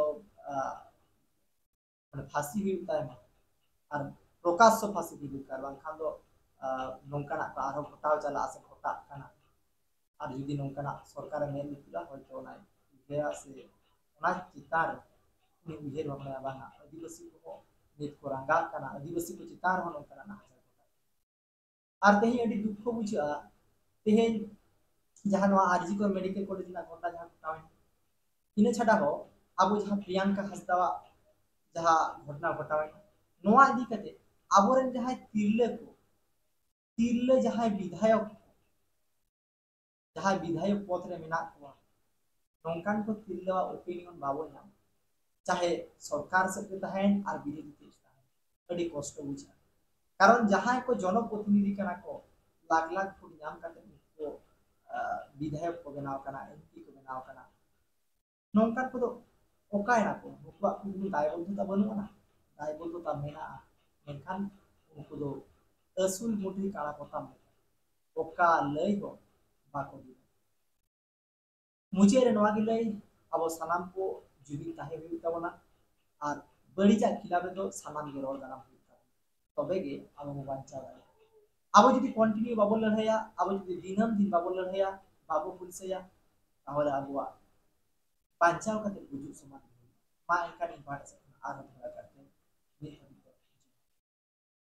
ᱟᱨ ᱯᱷᱟᱹᱥᱤ ᱦᱩᱭᱩᱜ ᱛᱟᱭ ᱢᱟ, ᱟᱨ ᱯᱨᱚᱠᱟᱥᱥᱚ ᱯᱷᱟᱹᱥᱤ ᱦᱩᱭ ᱫᱚᱨᱠᱟᱨ, ᱵᱟᱝᱠᱷᱟᱱ ᱫᱚ ᱱᱚᱝᱠᱟᱱᱟᱜ ᱠᱚ ᱟᱨᱦᱚᱸ ᱜᱷᱚᱴᱟᱣ ᱪᱟᱞᱟᱜᱼᱟ ᱥᱮ ᱜᱷᱚᱴᱟᱜ ᱠᱟᱱᱟ᱾ ᱟᱨ ᱡᱩᱫᱤ ᱱᱚᱝᱠᱟᱱᱟᱜ ᱥᱚᱨᱠᱟᱨᱮ ᱢᱮᱫ ᱞᱩᱛᱩᱨᱟ, ᱦᱚᱭᱛᱳ ᱚᱱᱟᱭ ᱩᱭᱦᱟᱹᱨᱟ ᱥᱮ ᱚᱱᱟ ᱪᱮᱛᱟᱱ ᱨᱮ ᱩᱱᱤ ᱩᱭᱦᱟᱹᱨ ᱵᱷᱟᱵᱽᱱᱟᱭᱟ, ᱵᱟᱝᱟ, ᱟᱹᱫᱤᱵᱟᱹᱥᱤ ᱠᱚᱦᱚᱸ ᱱᱤᱛ ᱠᱚ ᱨᱟᱸᱜᱟᱜ ᱠᱟᱱᱟ, ᱟᱹᱫᱤᱵᱟᱹᱥᱤ ᱠᱚ ᱪᱮᱛᱟᱱ ᱨᱮᱦᱚᱸ ᱱᱚᱝᱠᱟᱱᱟᱜ ᱱᱟᱦᱟᱪᱟᱨ ᱠᱚ ᱪᱟᱞᱟᱜ ᱠᱟᱱᱟ᱾ ᱟᱨ ᱛᱮᱦᱮᱧ ᱟᱹᱰᱤ ᱫᱩᱠᱠᱷᱚ ᱵᱩᱡᱷᱟᱹᱜᱼᱟ, ᱛᱮᱦᱮᱧ ᱡᱟᱦᱟᱸ ᱱᱚᱣᱟ ᱟᱨ ᱡᱤ ᱠᱚᱨ ᱢᱮᱰᱤᱠᱮᱞ ᱠᱚᱞᱮᱡᱽ ᱨᱮᱱᱟᱜ ᱜᱷᱚᱴᱱᱟ ᱡᱟᱦᱟᱸ ᱜᱷᱚᱴᱟᱣᱮᱱ, ᱤᱱᱟᱹ ᱪᱷᱟᱰᱟ ᱦᱚᱸ ᱟᱵᱚ ᱡᱟᱦᱟᱸ ᱯᱨᱤᱭᱟᱝᱠᱟ ᱦᱟᱸᱥᱫᱟᱣᱟᱜ ᱡᱟᱦᱟᱸ ᱜᱷᱚᱴᱱᱟ ᱜᱷᱚᱴᱟᱣᱮᱱ, ᱱᱚᱣᱟ ᱤᱫᱤ ᱠᱟᱛᱮ ᱟᱵᱚᱨᱮᱱ ᱡᱟᱦᱟᱸᱭ ᱛᱤᱨᱞᱟᱹ ᱠᱚ, ᱛᱤᱨᱞᱟᱹ ᱡᱟᱦᱟᱸᱭ ᱵᱤᱫᱷᱟᱭᱚᱠ, ᱡᱟᱦᱟᱸᱭ ᱵᱤᱫᱷᱟᱭᱚᱠ ᱯᱚᱫᱽ ᱨᱮ ᱢᱮᱱᱟᱜ ᱠᱚᱣᱟ, ᱱᱚᱝᱠᱟᱱ ᱠᱚ ᱛᱤᱨᱞᱟᱹᱣᱟᱜ ᱚᱯᱤᱱᱤᱭᱚᱱ ᱵᱟᱵᱚ ᱧᱟᱢᱟ, ᱪᱟᱦᱮ ᱥᱚᱨᱠᱟᱨ ᱥᱮᱫ ᱨᱮ ᱛᱟᱦᱮᱱ ᱟᱨ ᱵᱤᱨᱳᱫᱷᱤ ᱯᱚᱠᱷ ᱛᱟᱦᱮᱱ, ᱟᱹᱰᱤ ᱠᱚᱥᱴᱚ ᱵᱩᱡᱷᱟᱹᱜᱼᱟ᱾ ᱠᱟᱨᱚᱱ ᱡᱟᱦᱟᱸᱭ ᱠᱚ ᱡᱚᱱᱚᱯᱨᱚᱛᱤᱱᱤᱫᱷᱤ ᱠᱟᱱᱟ ᱠᱚ, ᱞᱟᱠᱷ ᱞᱟᱠᱷ ᱵᱷᱳᱴ ᱧᱟᱢ ᱠᱟᱛᱮ ᱩᱱᱠᱩ ᱠᱚ ᱵᱤᱫᱷᱟᱭᱚᱠ ᱠᱚ ᱵᱮᱱᱟᱣ ᱠᱟᱱᱟ, ᱮᱢ ᱯᱤ ᱠᱚ ᱵᱮᱱᱟᱣ ᱠᱟᱱᱟ, ᱱᱚᱝᱠᱟᱱ ᱠᱚᱫᱚ ᱚᱠᱟᱭᱮᱱᱟ ᱠᱚ? ᱱᱩᱠᱩᱣᱟᱜ ᱠᱤ ᱫᱟᱭᱵᱚᱫᱽᱫᱷᱚᱛᱟ ᱵᱟᱹᱱᱩᱜ ᱟᱱᱟ? ᱫᱟᱭᱵᱚᱫᱽᱫᱷᱚᱛᱟ ᱢᱮᱱᱟᱜᱼᱟ, ᱢᱮᱱᱠᱷᱟᱱ ᱩᱱᱠᱩ ᱫᱚ ᱟᱹᱥᱩᱞ ᱢᱩᱴᱷᱤ ᱠᱟᱬᱟ ᱯᱚᱛᱟᱢ ᱞᱮᱠᱟ, ᱚᱠᱟ ᱞᱟᱹᱭ ᱦᱚᱸ ᱵᱟᱠᱚ ᱫᱤᱭᱟ᱾ ᱢᱩᱪᱟᱹᱫ ᱨᱮ ᱱᱚᱣᱟ ᱜᱮ ᱞᱟᱹᱭ, ᱟᱵᱚ ᱥᱟᱱᱟᱢ ᱠᱚ ᱡᱩᱢᱤᱫ ᱛᱟᱦᱮᱸ ᱦᱩᱭᱩᱜ ᱛᱟᱵᱚᱱᱟ ᱟᱨ ᱵᱟᱹᱲᱤᱡᱟᱜ ᱠᱷᱤᱞᱟᱯ ᱨᱮᱫᱚ ᱥᱟᱱᱟᱢ ᱜᱮ ᱨᱚᱲ ᱫᱟᱨᱟᱢ ᱦᱩᱭᱩᱜ ᱛᱟᱵᱚᱱᱟ, ᱛᱚᱵᱮ ᱜᱮ ᱟᱵᱚ ᱵᱚ ᱵᱟᱧᱪᱟᱣ ᱫᱟᱲᱮᱭᱟᱜᱼᱟ᱾ ᱟᱵᱚ ᱡᱩᱫᱤ ᱠᱚᱱᱴᱤᱱᱤᱭᱩ ᱵᱟᱵᱚᱱ ᱞᱟᱹᱲᱦᱟᱹᱭᱟ, ᱟᱵᱚ ᱡᱩᱫᱤ ᱫᱤᱱᱟᱹᱢ ᱫᱤᱱ ᱵᱟᱵᱚᱱ ᱞᱟᱹᱲᱦᱟᱹᱭᱟ, ᱵᱟᱵᱚ ᱦᱩᱞᱥᱟᱹᱭᱟ, ᱛᱟᱦᱚᱞᱮ ᱟᱵᱚᱣᱟᱜ ᱵᱟᱧᱪᱟᱣ ᱠᱟᱛᱮ ᱜᱩᱡᱩᱜ ᱥᱚᱢᱟᱱ ᱜᱮ ᱦᱩᱭᱩᱜᱼᱟ᱾ ᱢᱟ ᱮᱱᱠᱷᱟᱱ ᱤᱧ ᱯᱟᱦᱴᱟ ᱥᱮᱫ ᱠᱷᱚᱱ ᱟᱨᱦᱚᱸ ᱫᱚᱦᱲᱟ ᱠᱟᱛᱮ ᱢᱤᱫ